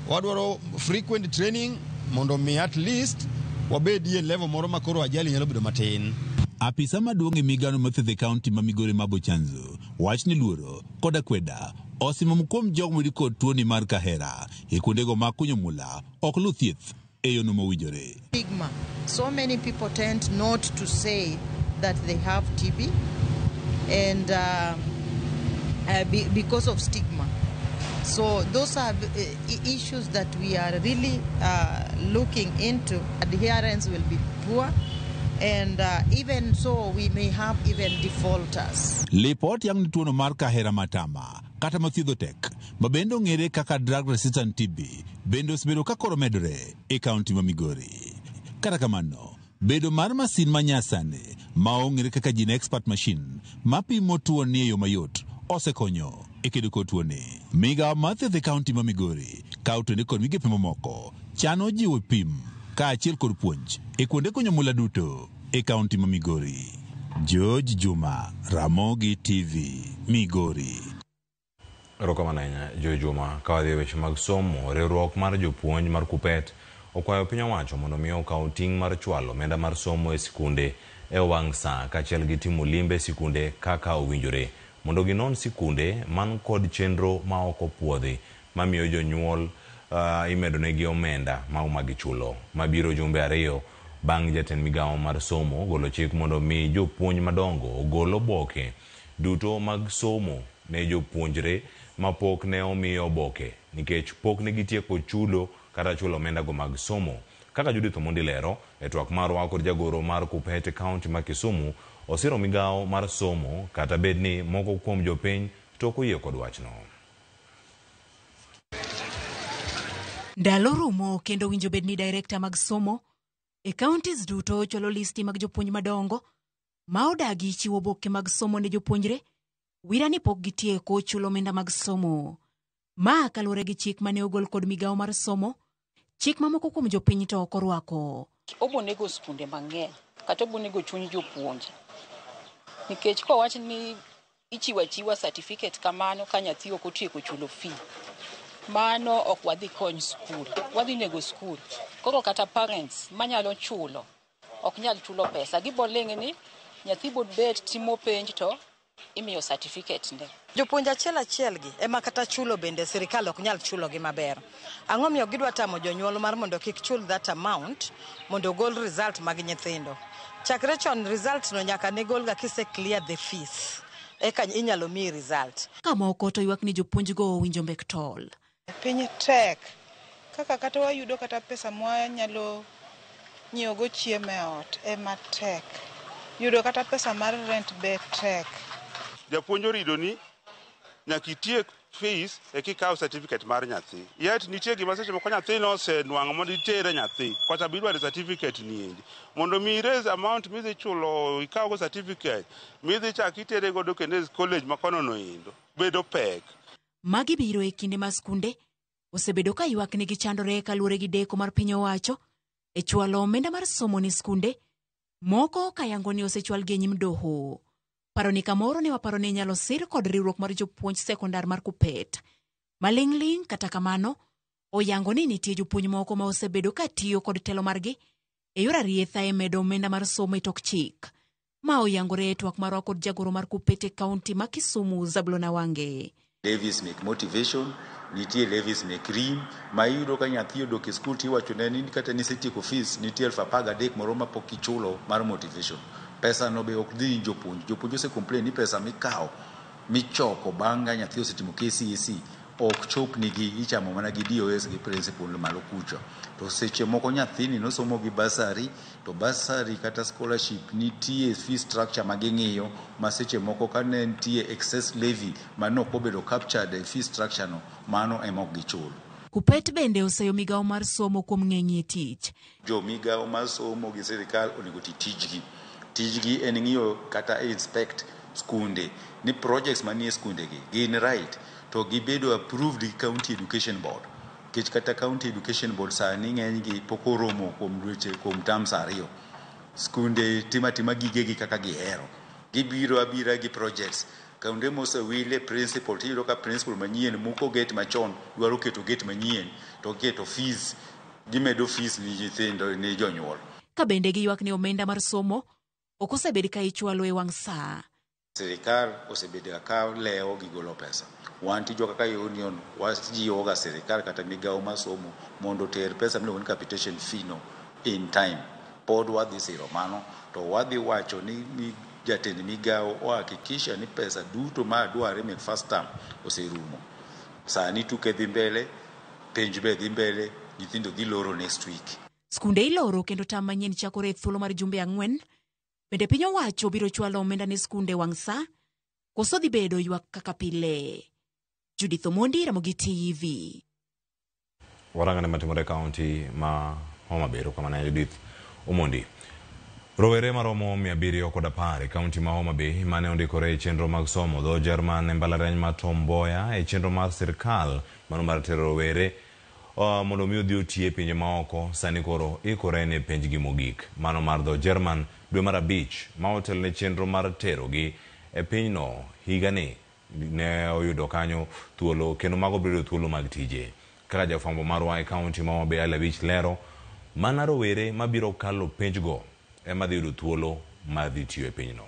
wadwaro frequent training mondo mi at least wabedie level moro ma koro ajali nyalo bedo matin. Apisa maduong' e migano mar thieth e kaunti ma Migori Mabo Chanzo wach ni luoro kod akweda osimom kuom jogo moyudi kod tuoni mar kahera e kuondego mag kunyo mula ok luw thieth e yono mowinjore. Stigma. So many people tend not to say that they have TB, and because of stigma. So those are issues that we are really looking into. Adherence will be poor, and even so we may have even defaulters. Lipot yang ni tuono mar kahera matama kata mathiedho tek ma bende ong'ere kaka drug resistant TB bende osebedo ka koro medore e kaunti ma Migori. Kata kamano, bedo mar masin ma nyasani ma ong'ere kaka GeneXpert machine mapimo tuoni e yo mayot osekonyo e kedo kod tuoni. Migawo mar thieth e kaunti ma Migori ka otene kod migepe mamoko chano jiwo pim kaachiel kod puonj e kuonde kunyo mula duto e kaunti ma Migori. George Juma, Ramogi TV, Migori. Erokamano ahinya Joy Juma. Ka wadhi e weche mag somo, riwruok mar jopuonj mar KUPPET okwayo piny owacho mondo mi okaw ting' mar chwalo omenda mar somo e sikunde e wang' saa kaachiel gi timo limbe e sikunde kaka owinjore mondo ginon sikunde man kod chenro ma ok opuodhi mamiyo jonyuol imedonegi omenda ma gichulo. Mabiro jumbe 2 bang' jatend migawo mar somo golo chik mondo mi jopuonj madongo ogol oboke duto mag somo ne jopuonjre mapok ne omi oboke nikech pok ne gitieko chulo kata chulo omenda go mag somo. Kaka Judith Omondi lero e twak marwa kod jagoro mar KUPPET e kaunti ma Kisumu, osiro migawo mar somo kata bed ni moko kuom jopiny to ok oyie kod wachno. Ndalo rumo kendo winjo bed ni director mag somo e counties duto chwalo listi mag jopuonj madongo ma odagi chiwo oboke mag somo ne jopuonjre wira ni pok gitieko chulo omenda mag somo. Ma kaluwore gi chik mane ogol kod migawo mar somo, chik mamoko kuom jopiny to ok orwako. Obonego skunde mang'eny kata obonego chuny jopuonj nikech kowach ni ichiwo achiwa certificate kamano ka nyathi ok otieko chulo fee, mano ok wadhi kony skul, wadhi nego skul. Koro kata parents manyalo chulo ok nyal chulo pesa, gibo ling' ni nyathi bobet timo penj to imiyo certificate ne. Jopuonj achiel achiel gi ema kata chulo bende sirikal ok nyal chulo gi maber. Ang'o miyo gidwa tamo jonyuol mar mondo kik chul that amount mondo ogol result mag nyithindo. Chakre chon result no nyaka ne gol ga kise clear the fees eka inyalo miyi result. Ka moko to ywak ni jopuonjgo owinjo mbek tol. Piny tek kaka kata wayudo kata pesa mwanyalo nyiewogo chiemo e ot ema tek. Yudo kata pesa mar rent be tek. Japuonj orido ni nyaka itiek fees eka ikaw certificate mar nyathi. Yet nitie gima seche moko nyathi nosenwang'o mondo itere nyathi kocha be idwaro certificate ni endi. Mondo mi raise amount midhi chulo ikaw go certificate midhi chak itere godo kendo e college ma kono no endo bedo pek. Magi biro e kinde ma skunde osebedo ka ywak ni gichandore kaluwore gi deko mar piny owacho e chwalo omenda mar somo ne skunde moko kayango ni osechwalgi e nyim doho. Paro ni kamoro ne waparo ni inyalo sir kod riwruok mar jopuonj sekondar mar KUPPET. Maling'ling' kata kamano, oyango ni nitie jopuonj moko ma osebedo ka tiyo kod telo margi e yor arietha e medo omenda mar somo e tok chik. Ma oyangore e twak marwa kod jagoro mar KUPPET e kaunti ma Kisumu, Zablon Awange. Levies mek motivation, nitie levies mek rim, ma iyudo ka nyathi odok e skul tiwacho ne ni kata nisetieko fees, nitie 13,000 moro ma pok ichulo mar motivation. Pesa no be ok dhi ni jopuonj. Jopuonj ose complain ni pesa mikawo michoko bang' ka nyathi osetimo KCSE ok chop nigi, ichamo mana gi DOS gi principal malo kucho. To seche moko nyathini nosomo gi bursary, to bursary kata scholarship nitie fee structure ma ging'iyo ma seche moko ka ne nitie excess levy ma ne ok obedo captured e fee structure no, mano ema ok gichul. KUPPET bende oseyo migawo mar somo kuom ng'enyie tich. Jo migawo mar somo gi sirikal onego ti tijgi. Tijgi en ng'iyo kata inspect skunde ni projects manie skunde gi gin right to gibedo approved gi County Education Board. Nikech kata County Education Board sani ng'enygi pok oromo kuom dweche kuom terms ariyo. Skunde timo atima gigegi kaka gihero. Gibiro abira gi projects. Kaunde mosewile principal tiyudo ka principal manyien muko gate machon dwaro keto gate manyien to keto fees gimedo fees ni nyithindo ni jonyuol. Ka bende giywak ni omenda mar somo ok osebed ka ichwalo e wang' saa. Sirikal osebedo ka lewo gi golo pesa. Wan tijwa kaka union wajiwoga sirikal kata migawo mar somo mondo oter pesa miluongo ni capitation fee no in time. Pod wadhi siro mano to wadhi wacho ni jatend migawo ohakikisha ni pesa duto ma dwarre mek first term oserumo. Sani tuke dhi mbele, penj be dhi mbele, nyithindo dhi loro next week. Skunde iloro kendo tam manyien chakore e thuolo mar jumbe 4. Bende piny owacho biro chwalo omenda ne skunde wang' saa, koso dhi bedo ywak kaka pile. Judith Omondi, Ramogi TV. Warangane matimore e kaunti ma Homa Bay, erokamano Judith Omondi. Rowere maromo 710 e kaunti ma Homa Bay mane ondikore e chenro mag somo dho Jerman e mbalariany ma Tom Mboya e chenro mar sirkal mano mar tero rowere mondo mi odhi oti e pinje maoko sani koro ikore ne penjgi mogik mano mar dho Jerman dwe mar 5 ma otel ne chenro mar terogi e pinyno higani ne oyudo kanyo thuolo kendo mago biro thuolo mag tije. Kaka jafwambo marwa e kaunti ma Homa Bay Ali Awich lero, mana rowere mabiro kalo penjgo ema dhi yudo thuolo mar dhi tiyo e pinyno.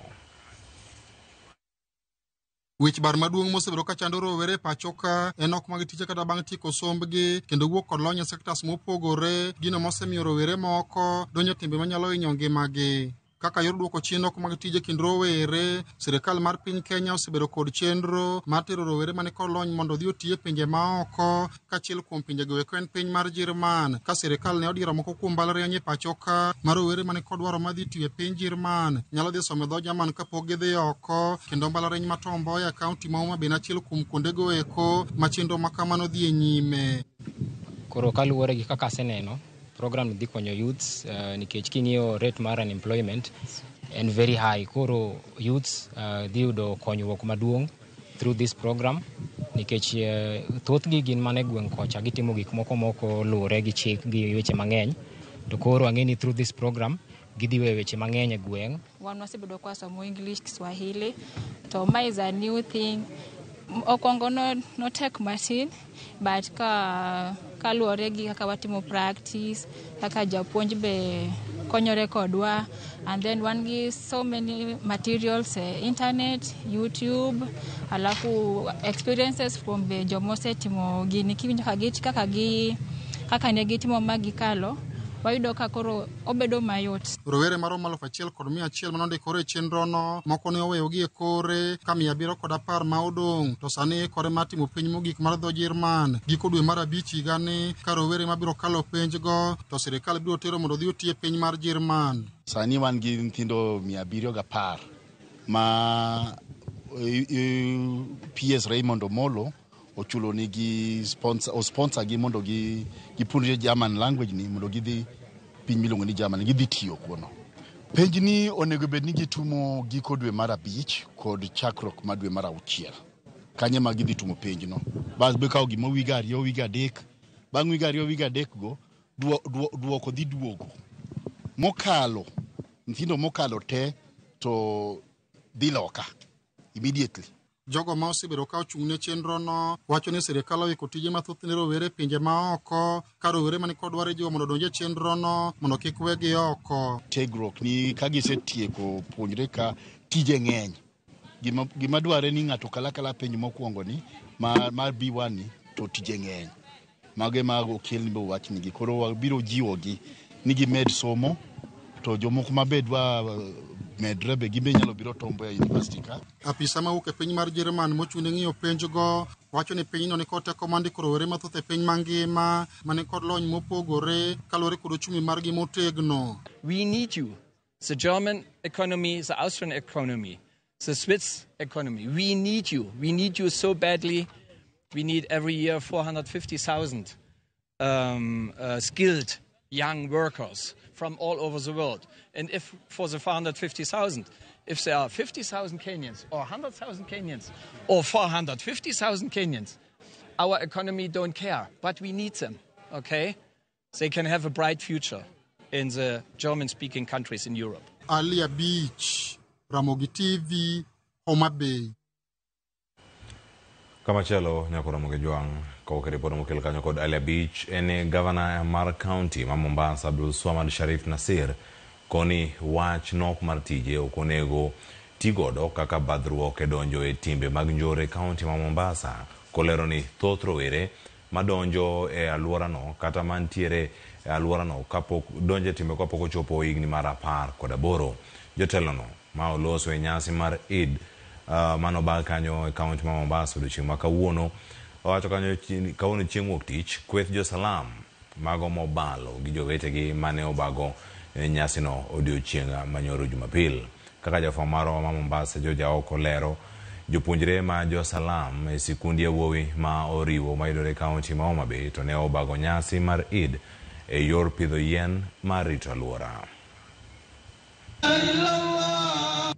Wich bar maduong' mosebedo ka chando rowere e pacho ka en ok mag tije kata bang' tieko sombgi kendo wuok kod lony e sectors mopogore, gino mosemiyo rowere moko donjo e timbe manyalo hinyo ngimagi. Kaka yor duoko chien ok mag tije kind rowere, sirikal mar piny Kenya osebedo kod chenro mar tero rowere mani kod lony mondo odhi oti e pinje maoko. Kaachiel kuom pinjego eko en piny mar Jerman, ka sirikal ne odiero moko kuom mbalariany e pacho ka ma rowere mani kod dwaro mar dhi tiyo e piny Jerman nyalo dhi somo e dho Jerman kapok gidhi oko. Kendo mbalariany ma Tom Mboya e kaunti ma Homa Bay en achiel kuom kuondego eko ma chenro ma kamano dhi e nyime. Koro kaluwore gi kaka aseneno, program dhi konyo youths nikech king'iyo rate mar unemployment en very high. Koro youths dhi yudo konyruok maduong' through this program nikech thothgi gin mana e gweng' kocha gitimo gik moko moko luwore gi chik gi weche mang'eny. To koro ang'e ni through this program gidhi weyo weche mang'eny e gweng'. Wan wasebedo kwa somo English, Kiswahili, to ma is a new thing. Okwongo no tek matin, but ka kaluwore gi kaka watimo practice, kaka japuonj be konyore kodwa, and then wan gi so many materials e internet, YouTube, alafu experiences from be jomosetimo gini kiwinjo kaka gi kaka ne gitimo ma gikalo, wayudo ka koro obedo mayot. Rowere maromo 1,100 manondikore e chenrono, moko ne oweyogi e kore ka 710 ma odong' to sani ikore mar timo penj mogik mar dho Jerman giko dwe mar 5 higani ka rowere mabiro kalo penjgo to sirikal biro tero mondo odhi oti e piny mar Jerman. Sani wan gi nyithindo 710 ma PS Raymond Omolo ochulo nigi sponsor, o sponsor gi mondo gipuonjre German language ni mondo gidhi piny miluongo ni Germany, gidhi tiyo kuno. Penj ni onego bed ni gitumo giko dwe mar 5 kod chakruok mar dwe mar 6. Kanyo ema gidhi tumo penj no. Bas be kawo gimo wiga 2 wiga 3. Bang' wiga 2 wiga 3 go duoko dhi duogo. Mokalo, nyithindo mokalo te to dhi loka immediately. Jogo ma osebedo ka ochung' ne chenrono wacho ni sirikal oiko tije mathoth ne rowere e pinje maoko ka rowere mani kod dwaro ijiwo mondo odonj e chenrono mondo kik wegi oko. Tiegruok ni ka gisetieko puonjre ka tije ng'eny. Gima dware ni ng'ato kala kala penj mokwongo ni mar B1 ni to tije ng'eny. Mago ema okel ni wachnigi. Koro wabiro jiwogi ni gimed somo to jomoko mabe dwa medre be gimbe nyalo biro Tom Mboya University ka. Apisa mawuok e piny mar Jerman mochung' ne ng'iyo penjgo wacho ni pinyno nikod teko mar ndiko rowere mathoth e piny mangima mani kod lony mopogore kaluwore kod ochumi margi motegno. We need you. The German economy, the Austrian economy, the Swiss economy. We need you. We need you so badly. We need every year 450,000 skilled young workers from all over the world. And if for the 450,000, if there are 50,000 Kenyans or 100,000 Kenyans or 450,000 Kenyans, our economy don't care, but we need them, okay? They can have a bright future in the German-speaking countries in Europe. Alia Beach, Ramogi TV, Homa Bay. Kamachielo nyako Ramogi Jwang' kowuok e ripot mokel kanyo kod Alia Beach en gavana mar kaunti ma Mombasa Abdul Swamad Sharif Nasir koni wach nok mar tije ok onego tigodo kaka badhruok e donjo e timbe mag njore e kaunti ma Mombasa kolero ni thoth rowere madonjo e alworano kata mantiere e alworano kapok donjo e timbe kapok ochopo higni mar 18. Jotelono ma oloso e nyasi mar Eid manobag kanyo e kaunti ma Mombasa odiochieng' ma kawuono owacho kanyo kawuono chieng' wuok tich kweth jo-Salam mago mobalo gi jowetegi mane obago nyasino odiochieng' manyoro Jumapil. Kaka jafwambo marwa ma Mombasa George Aoko lero, jopuonjre ma jo-Salam e sikund yawuowi ma oriwo mayudore e kaunti ma Homa Bay to ne obago nyasi mar Eid e yor pidho yien mar rito alwora.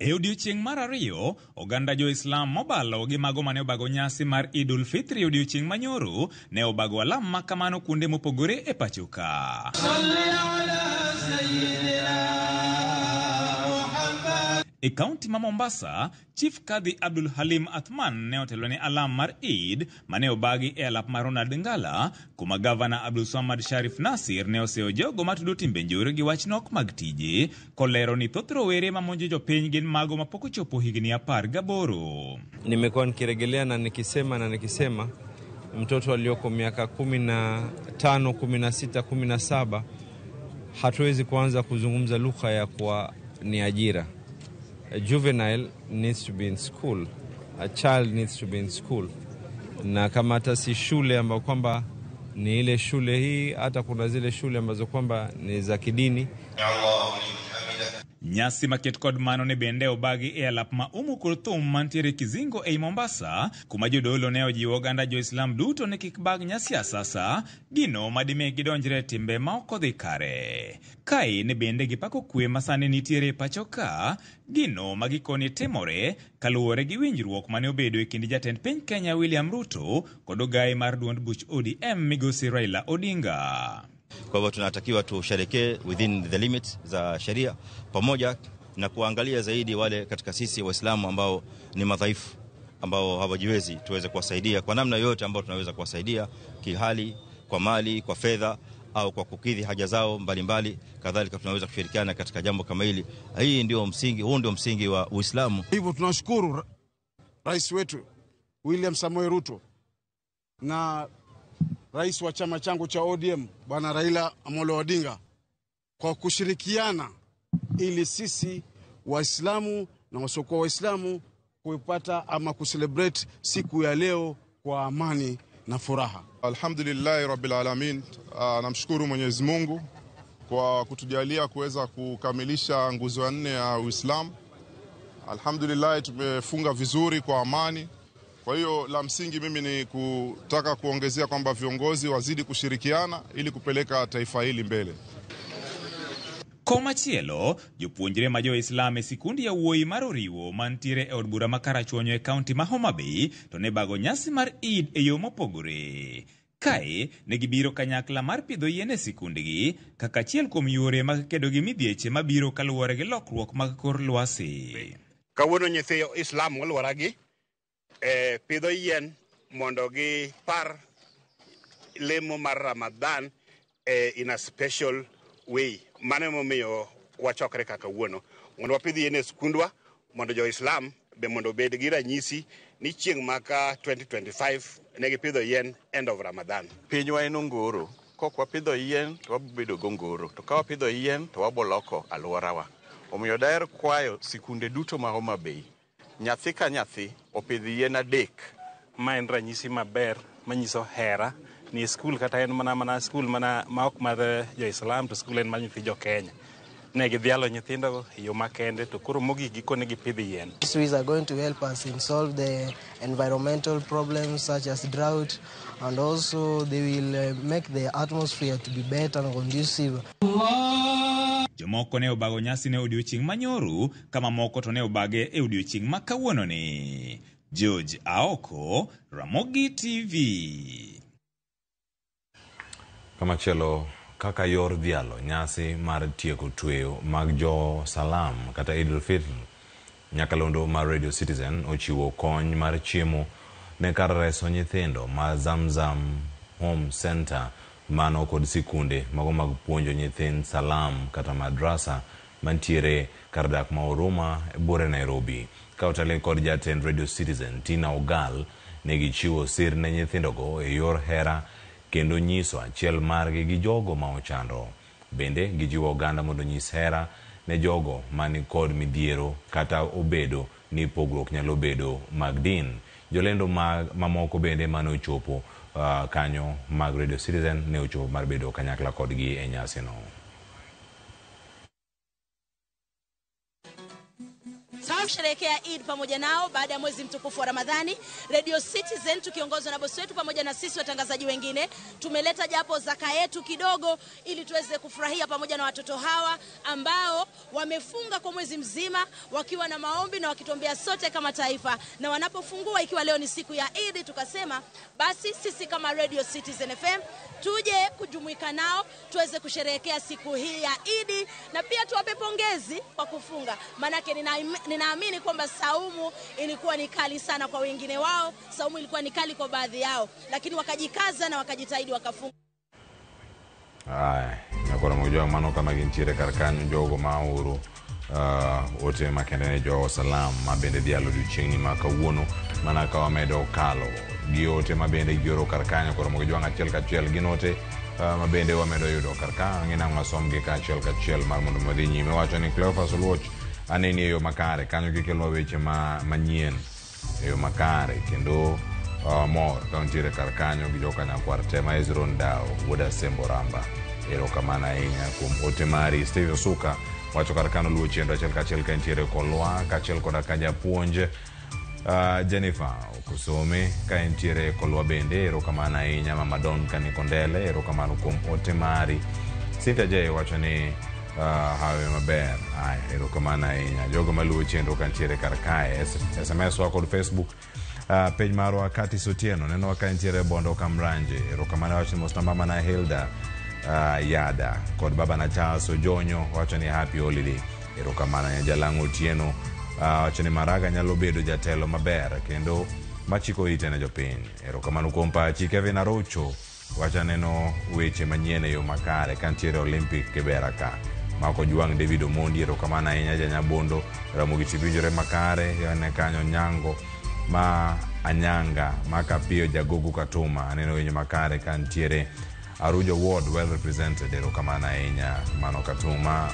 E odiochieng' mar ariyo, oganda jo-Islam mobalo gi mago mane obago nyasi mar Idul Fitri odiochieng' manyoro ne obago alam ma kamano kuonde mopogore e pacho ka. E kaunti ma Mombasa, Chief Kadhi Abdul Halim Athman ne otelo ne alam mar Eid mane obagi e alap mar Ronald Ngala, kuma Gavana Abdul Swamad Sharif Nasir ne oseyo jogo matudo timbe njore gi wach nok mag tije, kolero ni thoth rowere mamonjo jopiny gin mago mapok ochopo higni 18. Nimekuwa nikirejelea na nikisema mtoto aliyoko miaka 15, 16, 17 hatuwezi kuanza kuzungumza lugha ya kuwa ni ajira. A juvenile needs to be in school. A child needs to be in school. Na kama hata si shule ambayo kwamba ni ile shule hii, hata kuna zile shule ambazo kwamba ni za kidini. Nyasi maket kod mano ne bende obagi e alap ma Umu Kulthum mantiere Kizingo ei Mombasa, kuma jodolo ne ojiwo oganda jo-Islam duto ni kik bag nyasi asasa, gino madimi gidonjre e timbe ma ok odhi kare. Kae ne bende gipako kwe ma sani nitiere e pacho ka, gino ma gikone timore kaluwore gi winjruok mane obedo e kind jatend piny Kenya William Ruto kod ogaye mar duond buch ODM migosi Raila Odinga. Kwa hivyo tunatakiwa tusherekee within the limits za sheria, pamoja na kuangalia zaidi wale katika sisi Waislamu ambao ni madhaifu, ambao hawajiwezi, tuweze kuwasaidia kwa namna yoyote ambayo tunaweza kuwasaidia, kihali, kwa mali, kwa fedha au kwa kukidhi haja zao mbalimbali. Kadhalika tunaweza kushirikiana katika jambo kama hili. Hii ndio msingi, huu ndio msingi wa Uislamu. Hivyo tunashukuru Rais wetu William Samoei Ruto na Rais wa chama changu cha ODM Bwana Raila Amolo Odinga kwa kushirikiana ili sisi Waislamu na wasiokuwa Waislamu kuipata ama kucelebrate siku ya leo kwa amani na furaha. Alhamdulillahi Rabbil Alamin. Namshukuru Mwenyezi Mungu kwa kutujalia kuweza kukamilisha nguzo ya 4 ya Uislamu. Alhamdulillah tumefunga vizuri kwa amani. Kwa hiyo la msingi mimi ni kutaka kuongezea kwamba viongozi wazidi kushirikiana ili kupeleka taifa hili mbele. Komachielo, jopuonjre ma jo-Islam e sikundi yawuoyi mar Oriwo mantiere e od bura ma Karachuonyo e kaunti ma Homa Bay to ne bago nyasi mar Eid e yo mopogore. Kae ne gibiro kanyakla mar pidho yien e sikundgi kaka achiel kuom yore mag kedo gi midhieche mabiro kaluwore gi lokruok mag kor lwasi. Kawuono nyithi Islam moluoragi Pidho yien mondo gipar lemo mar Ramadan in a special way. Mano emomiyo wachokre kaka wuono mondo wapidh yien e skundwa mondo jo-Islam be mondo obed gi ranyisi ni chieng' maka 2025 ne gipidho yien end of Ramadan. Pinywa en ongoro. Kok wapidho yien to wabedo gongoro. To ka wapidho yien to waboloko alworawa. Omiyo daher kwayo sikunde duto ma Homa Bay, nyathi ka nyathi opidh yien 3. Ma en ranyisi maber manyiso hera ni skul kata en mana skul mana ma ok mar jo-Islam to skul en mar nyithi jo-Kenya. Ne gidhialo nyithindo e yo makende to koro mogik gikone gipidh yien. These trees are going to help us in solve the environmental problems such as drought, and also they will make the atmosphere to be better and conducive. Jomoko ne obago nyasi ne odiochieng' manyoro kama moko to ne obage e odiochieng' ma kawuononi. George Aoko, Ramogi TV. Kamachielo kaka yor dhialo nyasi mar tieko tweyo mag jo Salam kata Eid al-Fitr, nyakalondo mar Radio Citizen ochiwo kony mar chiemo ne kar reso nyithindo ma Zamzam Home Center mano kod sikunde mago mag puonjo nyithind Salam kata madrasa mantiere kar dak ma Huruma buore Nairobi. Ka otele kod jatend Radio Citizen Tina Ogal, ne gichiwo sir ne nyithindogo e yor hera kendo nyiso achiel margi gi jogo ma ochando. Bende gijiwo oganda mondo onyis hera ne jogo mani kod midhiero kata obedo ni pogruok nyalo bedo mag din. Jolendo mamoko bende mane ochopo kanyo mag Radio Citizen ne ochopo mar bedo kanyakla kodgi e nyasino. Kusherehekea Eid pamoja nao baada ya mwezi mtukufu wa Ramadhani. Radio Citizen tukiongozwa na bosi wetu pamoja na sisi watangazaji wengine tumeleta japo zaka yetu kidogo ili tuweze kufurahia pamoja na watoto hawa ambao wamefunga kwa mwezi mzima wakiwa na maombi na wakituombea sote kama taifa. Na wanapofungua ikiwa leo ni siku ya Eid, tukasema basi sisi kama Radio Citizen FM tuje kujumuika nao tuweze kusherehekea siku hii ya Eid na pia tuwape pongezi kwa kufunga. Manake ninaamini kwamba saumu ilikuwa ni kali sana kwa wengine wao, saumu ilikuwa ni kali kwa baadhi yao, lakini wakajikaza na wakajitahidi wakafunga. Aya, nakora mojwa mano kama gintiere kar kanyo jogo ma oro ote makende ne jo Salam ma bende dhialo odiochieng'ni ma kawuono mana ka wamedo kalo gi ote ma bende gioro kar kanyo koro mojwa achiel kachiel gin ote ma bende wamedo yudo kar ka ang'e wasomgi kachiel kachiel mar mondo wadhi nyime. Wacho ni Cleophas Oluoch aneni e yo makare kanyo gikelwa weche manyien e yo makare kendo mor ka nitiere kar kanyo gi jokanyakwar te ma Ezron Dao wuod Asembo Ramba. Erokamano ahinya kuom ote mari. Steve Osuka wacho kar kanyo luwo chenro achiel kachiel ka nitiere Kolwa kaachiel koda ka japuonj Jennifer Okusome ka entiere Kolwa bende. Erokamano ahinya Mama Don Kanikondele, erokamano kuom ote mari. Cynthia J wacho ni hawe maber. Aya, erokamano ahinya jogo maluwo chenro ka nitiere kar kae. SMS wa kod Facebook page marwa Curtis Otieno neno ka nitiere Bondo Kamranje. Erokamano wacho ni mosna mama na Hilda Yada kod baba na Charles Ojonyo wacho ni happy holiday. Erokamano ne Jalang'o Otieno wacho ni Maraga nyalo bedo jatelo maber kendo machiko ite ne jopiny. Erokamano kuom pachi. Kevin Arocho wacho neno weche manyien e yo makare ka nitiere Olympic Kibera ka. Mako Juang David Omondi, erokamano ahinya Janyabondo. Ramogi TV winjore makare yone kanyo Nyango ma Anyanga Makapiyo Jagogo Katuma aneno winjo makare ka nitiere Arujo Ward well represented. Erokamano ahinya mano Katuma.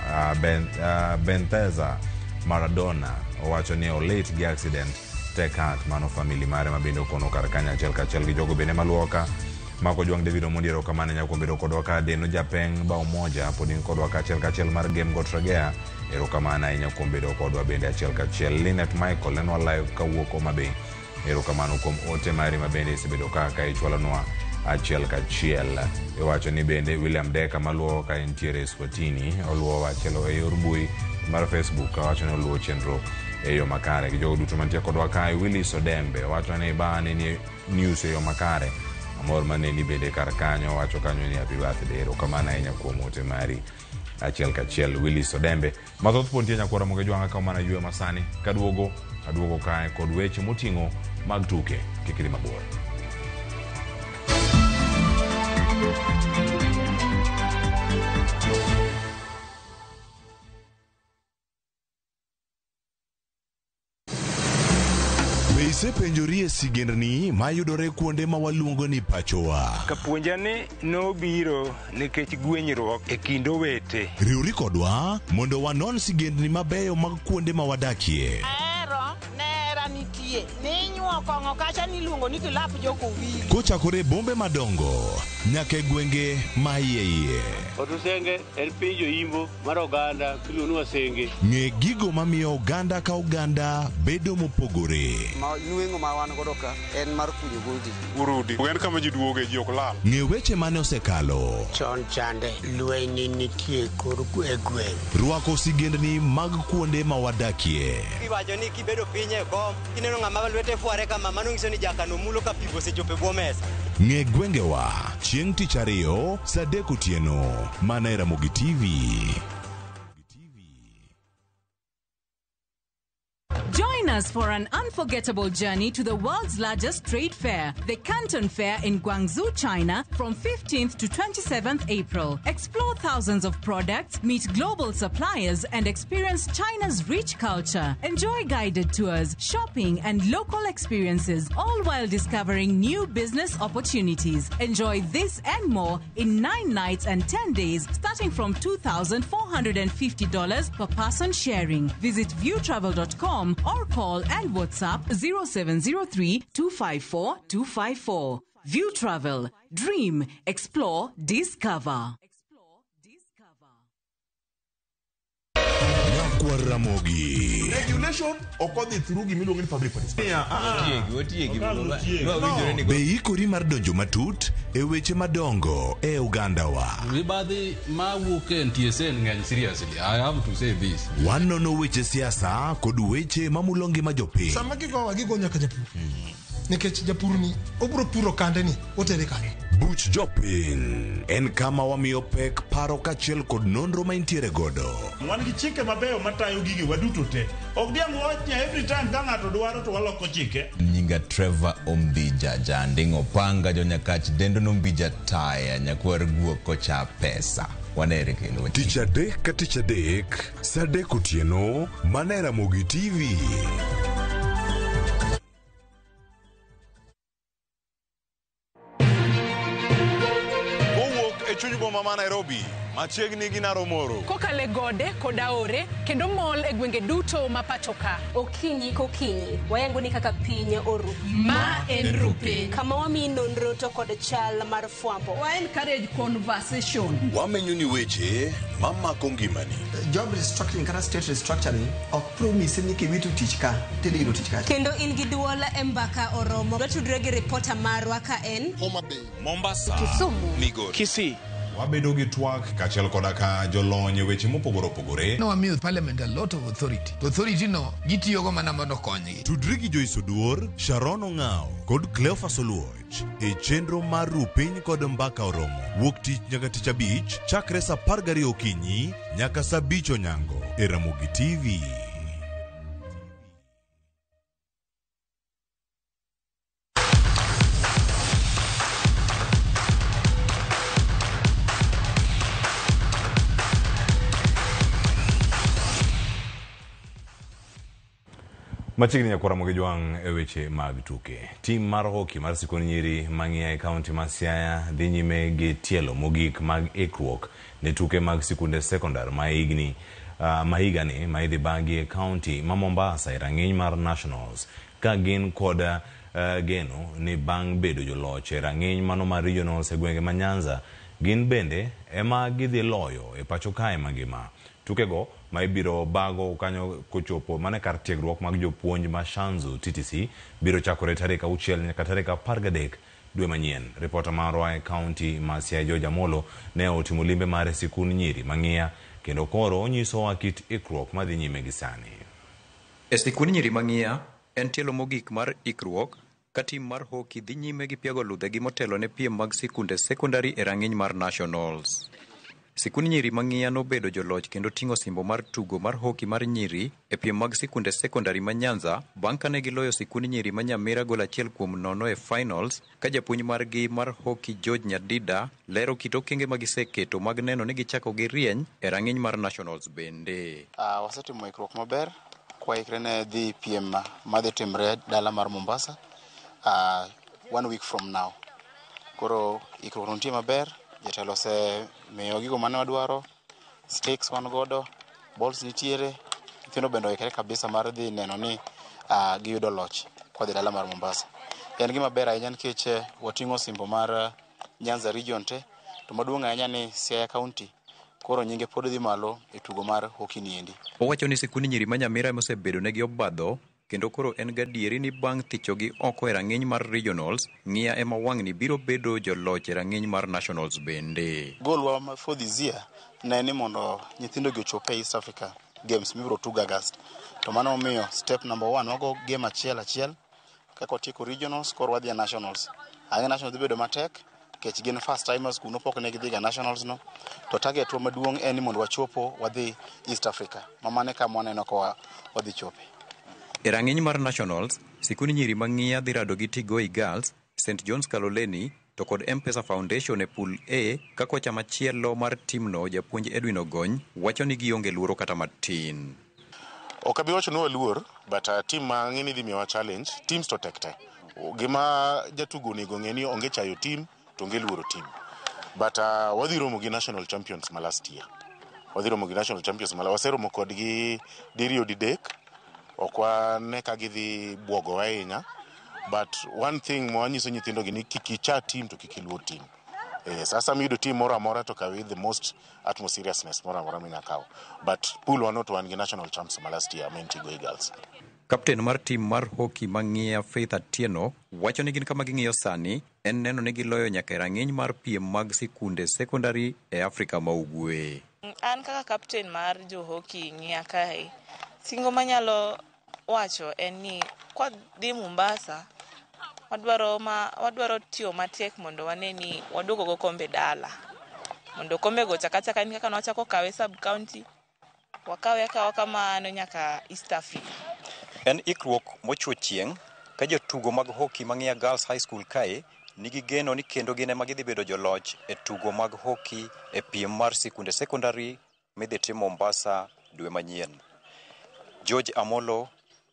Benteza Maradona owacho ni olate gi accident take heart mano family mare ma bende okono kar kanyo achiel kachiel gi jogo bende maluoka. Mako Juang David Omondi, erokamano ahinya kuom bedo kodwa ka. Deno Japeng bao moja pod in kodwa ka achiel kachiel mar Game Got Regea, erokamano ahinya kuom bedo kodwa bende achiel kachiel. Linet Michael nenwa live kawuok Homa Bay, erokamano kuom ote mari ma bende isebedo kaka ichwalonwa achiel kachiel. Iwacho ni bende William Deka maluwo ka entiere Eswatini oluwo achiel e yor mbui mar Facebook wacho ni oluwo chenro e yo makare gi jogo duto mantie kodwa kae. Willis Odembe wacho ni bane ni news e yo makare amor maneni bende kar kanyo wacho kanyo ni happy birthday. Erokamano ahinya kuom ote mari achiel kachiel Willis Odembe. Mathoth pod nitie nyakwara moge jwang'a ka mana ywe masani kaduogo aduogo kae kod weche moting'o mag tuke. Kik idhi mabor. Be isepenjori e sigendni mayudore kuonde ma waluongo ni pachowa? Kapuonja ni nobiro nikech gwenyruok e kind owete. Riwri kodwa mondo wanon sigendni mabeyo mag kuonde ma wadakie. Ahero nera nitie ninyuo kong'o kacha niluongo ni kilap jokowili. Kochakore e bombe madongo nyaka e gwenge ma iye iye. Otusenge en piny joimbo mar oganda miluongo ni Wasenge. Ng'e gigo mamiyo oganda ka oganda bedo mopogore. Ma nweng'o ma wan godo ka en mar kunyo godi. Urudi. En kama ji duoge ji ok lal. Ng'e weche mane osekalo. Chon chande lweny nitie kor e gweng'. Rwako sigendni mag kuonde ma wadakie. Iwacho ni kibedo piny e kom, kineno ng'ama lwete fware kama, mano nyiso ni jakano mulo ka pi osechopo e bwo mesa. Ng'e gwengewa chieng' tich ariyo saa 3 otieno mana e Ramogi TV. Join us for an unforgettable journey to the world's largest trade fair, the Canton Fair in Guangzhou, China, from 15th to 27th April. Explore thousands of products, meet global suppliers, and experience China's rich culture. Enjoy guided tours, shopping, and local experiences, all while discovering new business opportunities. Enjoy this and more in 9 nights and 10 days, starting from $2,450 per person sharing. Visit viewtravel.com or call and WhatsApp 0703 254 254. View Travel. Dream, explore, discover. Nyakwar Ramogi. Regulation ok odhi through gimiluongo ni public participation. No. Be ikori mar donjo matut e weche madongo e ogandawa. Mibadhi mawuok e NTSA ng'eny seriously. I have to say this. Wanono weche siasa kod weche mamulo ngima jopiny. Sama gigowa gigo nyaka japur. Nikech japur ni obiro puro kande ni otere kanye. Buch jopiny en kama wamiyo pek paro kaachiel kod nonro ma intiere godo. Wan gi chike mabeyo matayo gige waduto te. Ok diang' wach ni every time ka ng'ato dwaro to waloko chike. Nyinga Trevor Ombija Janding Opanga jonyakach dendo nombija taya nyakwar guok kocha pesa. Wanere kendo. Tich adek ka tich adek, saa 3 otieno, mana e Ramogi TV. Kowuok e chuny boma ma Nairobi, machiegni gi Naromoro. Kokale gode kod aore kendo mol e gwenge duto ma pacho ka. Okinyi kokinyi, wayango ni kaka piny oru. Ma en Rupiny. Kama wamiyi nonro to kod chal mar fwambo. Wa encourage conversation. Wamenyo ni weche mamako ngimani. Job restructuring kata state restructuring ok promise ni kiwito tich ka tidhi yudo tich kacha. Kendo in gi duol e mbaka oromo. Watudre gi ripota marwa ka en Homa Bay, Mombasa, Kisumu, Migori, Kisii. Wabedo gi twak kaachiel koda ka jolony e weche mopogore opogore. Nowamiyo parliament a lot of authority. To authority no gitiyogo mana mondo okonygi. Tudri gi Joyce Oduor, Sharon Ong'ao kod Cleophas Oluoch e chenro mar Rupiny kod Mbaka Oromo. Wuok tich nyaka tich abich chakre saa 12 okinyi nyaka saa 5 onyango e Ramogi TV. Machiegni nyakwar Ramogi Jwang' e weche mag tuke. Tim mar hockey mar sikund nyiri mang'iya e kaunti ma Siaya dhi nyime gi tielo mogik mag ikruok ne tuke mag sikunde sekondar ma higni ma higani ma idhi bagi e kaunti ma Mombasa e rang'iny mar Nationals ka gin kod geno ni bang' bedo joloch e rang'iny mano mar regionals e gwenge ma Nyanza gin bende ema gidhi loyo e pacho kae mangima. Tukego ma ibiro bago kanyo kochopo mana kar tiegruok mag jopuonj ma Shanzu TTC biro chakore tarik 6 nyaka tarik 13 dwe manyien. Ripota marwa e kaunti ma Siaya George Amolo ne otimo limbe mare sikund nyiri mang'iya kendo koro onyisowa kit ikruok madhi nyime gi sani. E sikund nyiri mang'iya en tielo mogik mar ikruok ka tim mar hockey dhi nyime gi piago ludhegi motelo ne piem mag sikunde sekondari e rang'iny mar Nationals. Sikund nyiri ma Ng'iya nobedo joloch kendo ting'o osimbo mar tugo mar hoki mar nyiri e piem mag sikunde sekondari ma Nyanza bang' kane giloyo sikund nyiri ma Nyamira gol 1-0 e finals ka japuonj margi mar hoki George Nyadida lero kit okenge ma giseketo mag neno ni gichako girieny e rang'iny mar nationals bende. Wasetimo ikruok maber kwaikre ne dhi piem madhi timre dala mar Mombasa 1 week from now. Koro ikruok nitie maber, jatelo osemiyo gigo mane wadwaro, sticks wan godo, balls nitiere, nyithindo bende oikre kabisa mar dhi neno ni giyudo loch kodhi dala mar Mombasa. En gima ber ahinya nikech wating'o osimbo mar Nyanza region te, to maduong' ahinya ni Siaya County koro nyinge pod dhi malo e tugo mar hockey niendi. Owacho ni sikund nyiri ma Nyamira emosebedo negi obadho kendo koro en gadieri ni bang' thichogi oko e rang'iny mar regionals, Ng'iya ema wang'ni biro bedo joloch e rang'iny mar nationals bende. Goal wa for this year ne ni mondo nyithindo gi ochop e East Africa Games mibiro tug August. To mano omiyo step number 1 wago game achiel achiel kaka watieko regionals koro wadhi e nationals. Ang'e nationals dhi bedo matek nikech gin first timers kuno pok ne gidhiga nationals no. To target wa maduong' en ni mondo wachopo wadhi East Africa. Ma mano e kama waneno ka wadhi chope. E rang'iny mar nationals, sikund nyiri ma Ng'iya dhi rado gi Tigoi Girls, St John's Kaloleni to kod M-Pesa Foundation e pool A ka kocha machielo mar timno japuonj Edwin Ogony wacho ni gionge luoro kata matin. Ok abi wacho ni waluor, but team ma ang'e ni dhi miyowa challenge, teams to tek te. Gima jatugo onego ng'e ni onge chayo team to onge luoro team. But wadhi romo gi national champions ma last year. Wadhi romo gi national champions ma waseromo kodgi diriyo didek. Ok wane ka gidhi buogowa ahinya. But one thing mwanyiso nyithindo gi ni kik icha team to kik iluor team. Sasa miyudo team moro amora to kawe the most utmost seriousness moro amora minya kawo. But pool wa no to wan gi national champs ma last year ma en Tigoi Girls. Kapten mar tim mar hockey ma Ng'iya Faith Atieno wacho ni gin kama ging'iyo sani en neno ni giloyo nyaka e rang'iny mar piem mag sikunde sekondari e Afrika ma Ugwe. An kaka kapten mar jo hockey Ng'iya kae, singo manyalo wacho en ni kwadhi Mombasa wadwaro tiyo matek mondo wane ni waduogo go kombe dala. Mondo kombe go chak achaka kaka nwachako kawe sub county, wakawe akawa kamano nyaka East Africa. En ikruok mochwo chieng' ka jotugo mag hockey ma Ng'iya Girls High School kae nigi geno ni kendo gin ema gidhi bedo joloch e tugo mag hockey e piem mar sikunde sekondari midhi tim Mombasa dwe manyien. George Amolo,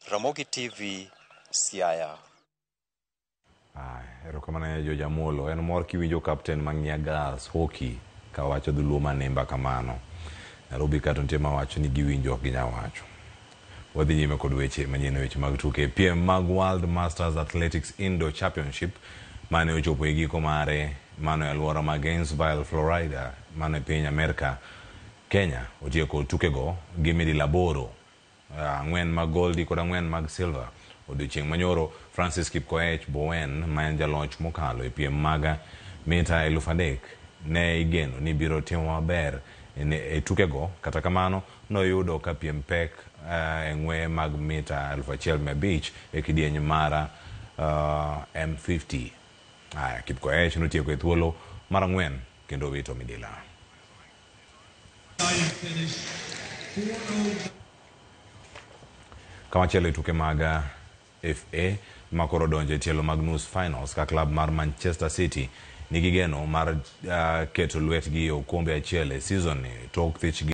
Ramogi TV, Siaya. Erokamano George Amolo. En mor kiwinjo captain ma Ng'iya Girls Hockey kawacho dholuo manimba kamano. Nairobi ka to nitie mawacho ni giwinjo ok ginyal wacho. Wadhi nyime kod weche manyien weche mag tuke. Piem mag World Masters Athletics Indoor Championship mane ochopo e giko mare mano e alwora ma Gainesville, Florida, mano e piny Amerka. Kenya otieko tukego gi midila 8, 4 mag goldi kod 4 mag silver. Odiochieng' manyoro Francis Kipkoech Bowen ma en jaloch mokalo e piem mag mita 3000 ne igeno ni biro timo maber e tukego, kata kamano noyudo ka piem pek e ng'weye mag mita 1500 e kidieny mar M50. Kipkoech notieko e thuolo mar 4 kendo wito midila. Kamachielo e tuke mag FA makoro donjo e tielo mag nus finals ka klab mar Manchester City nigi geno mar keto lwetgi e okombe achiel e season ni tok thich gi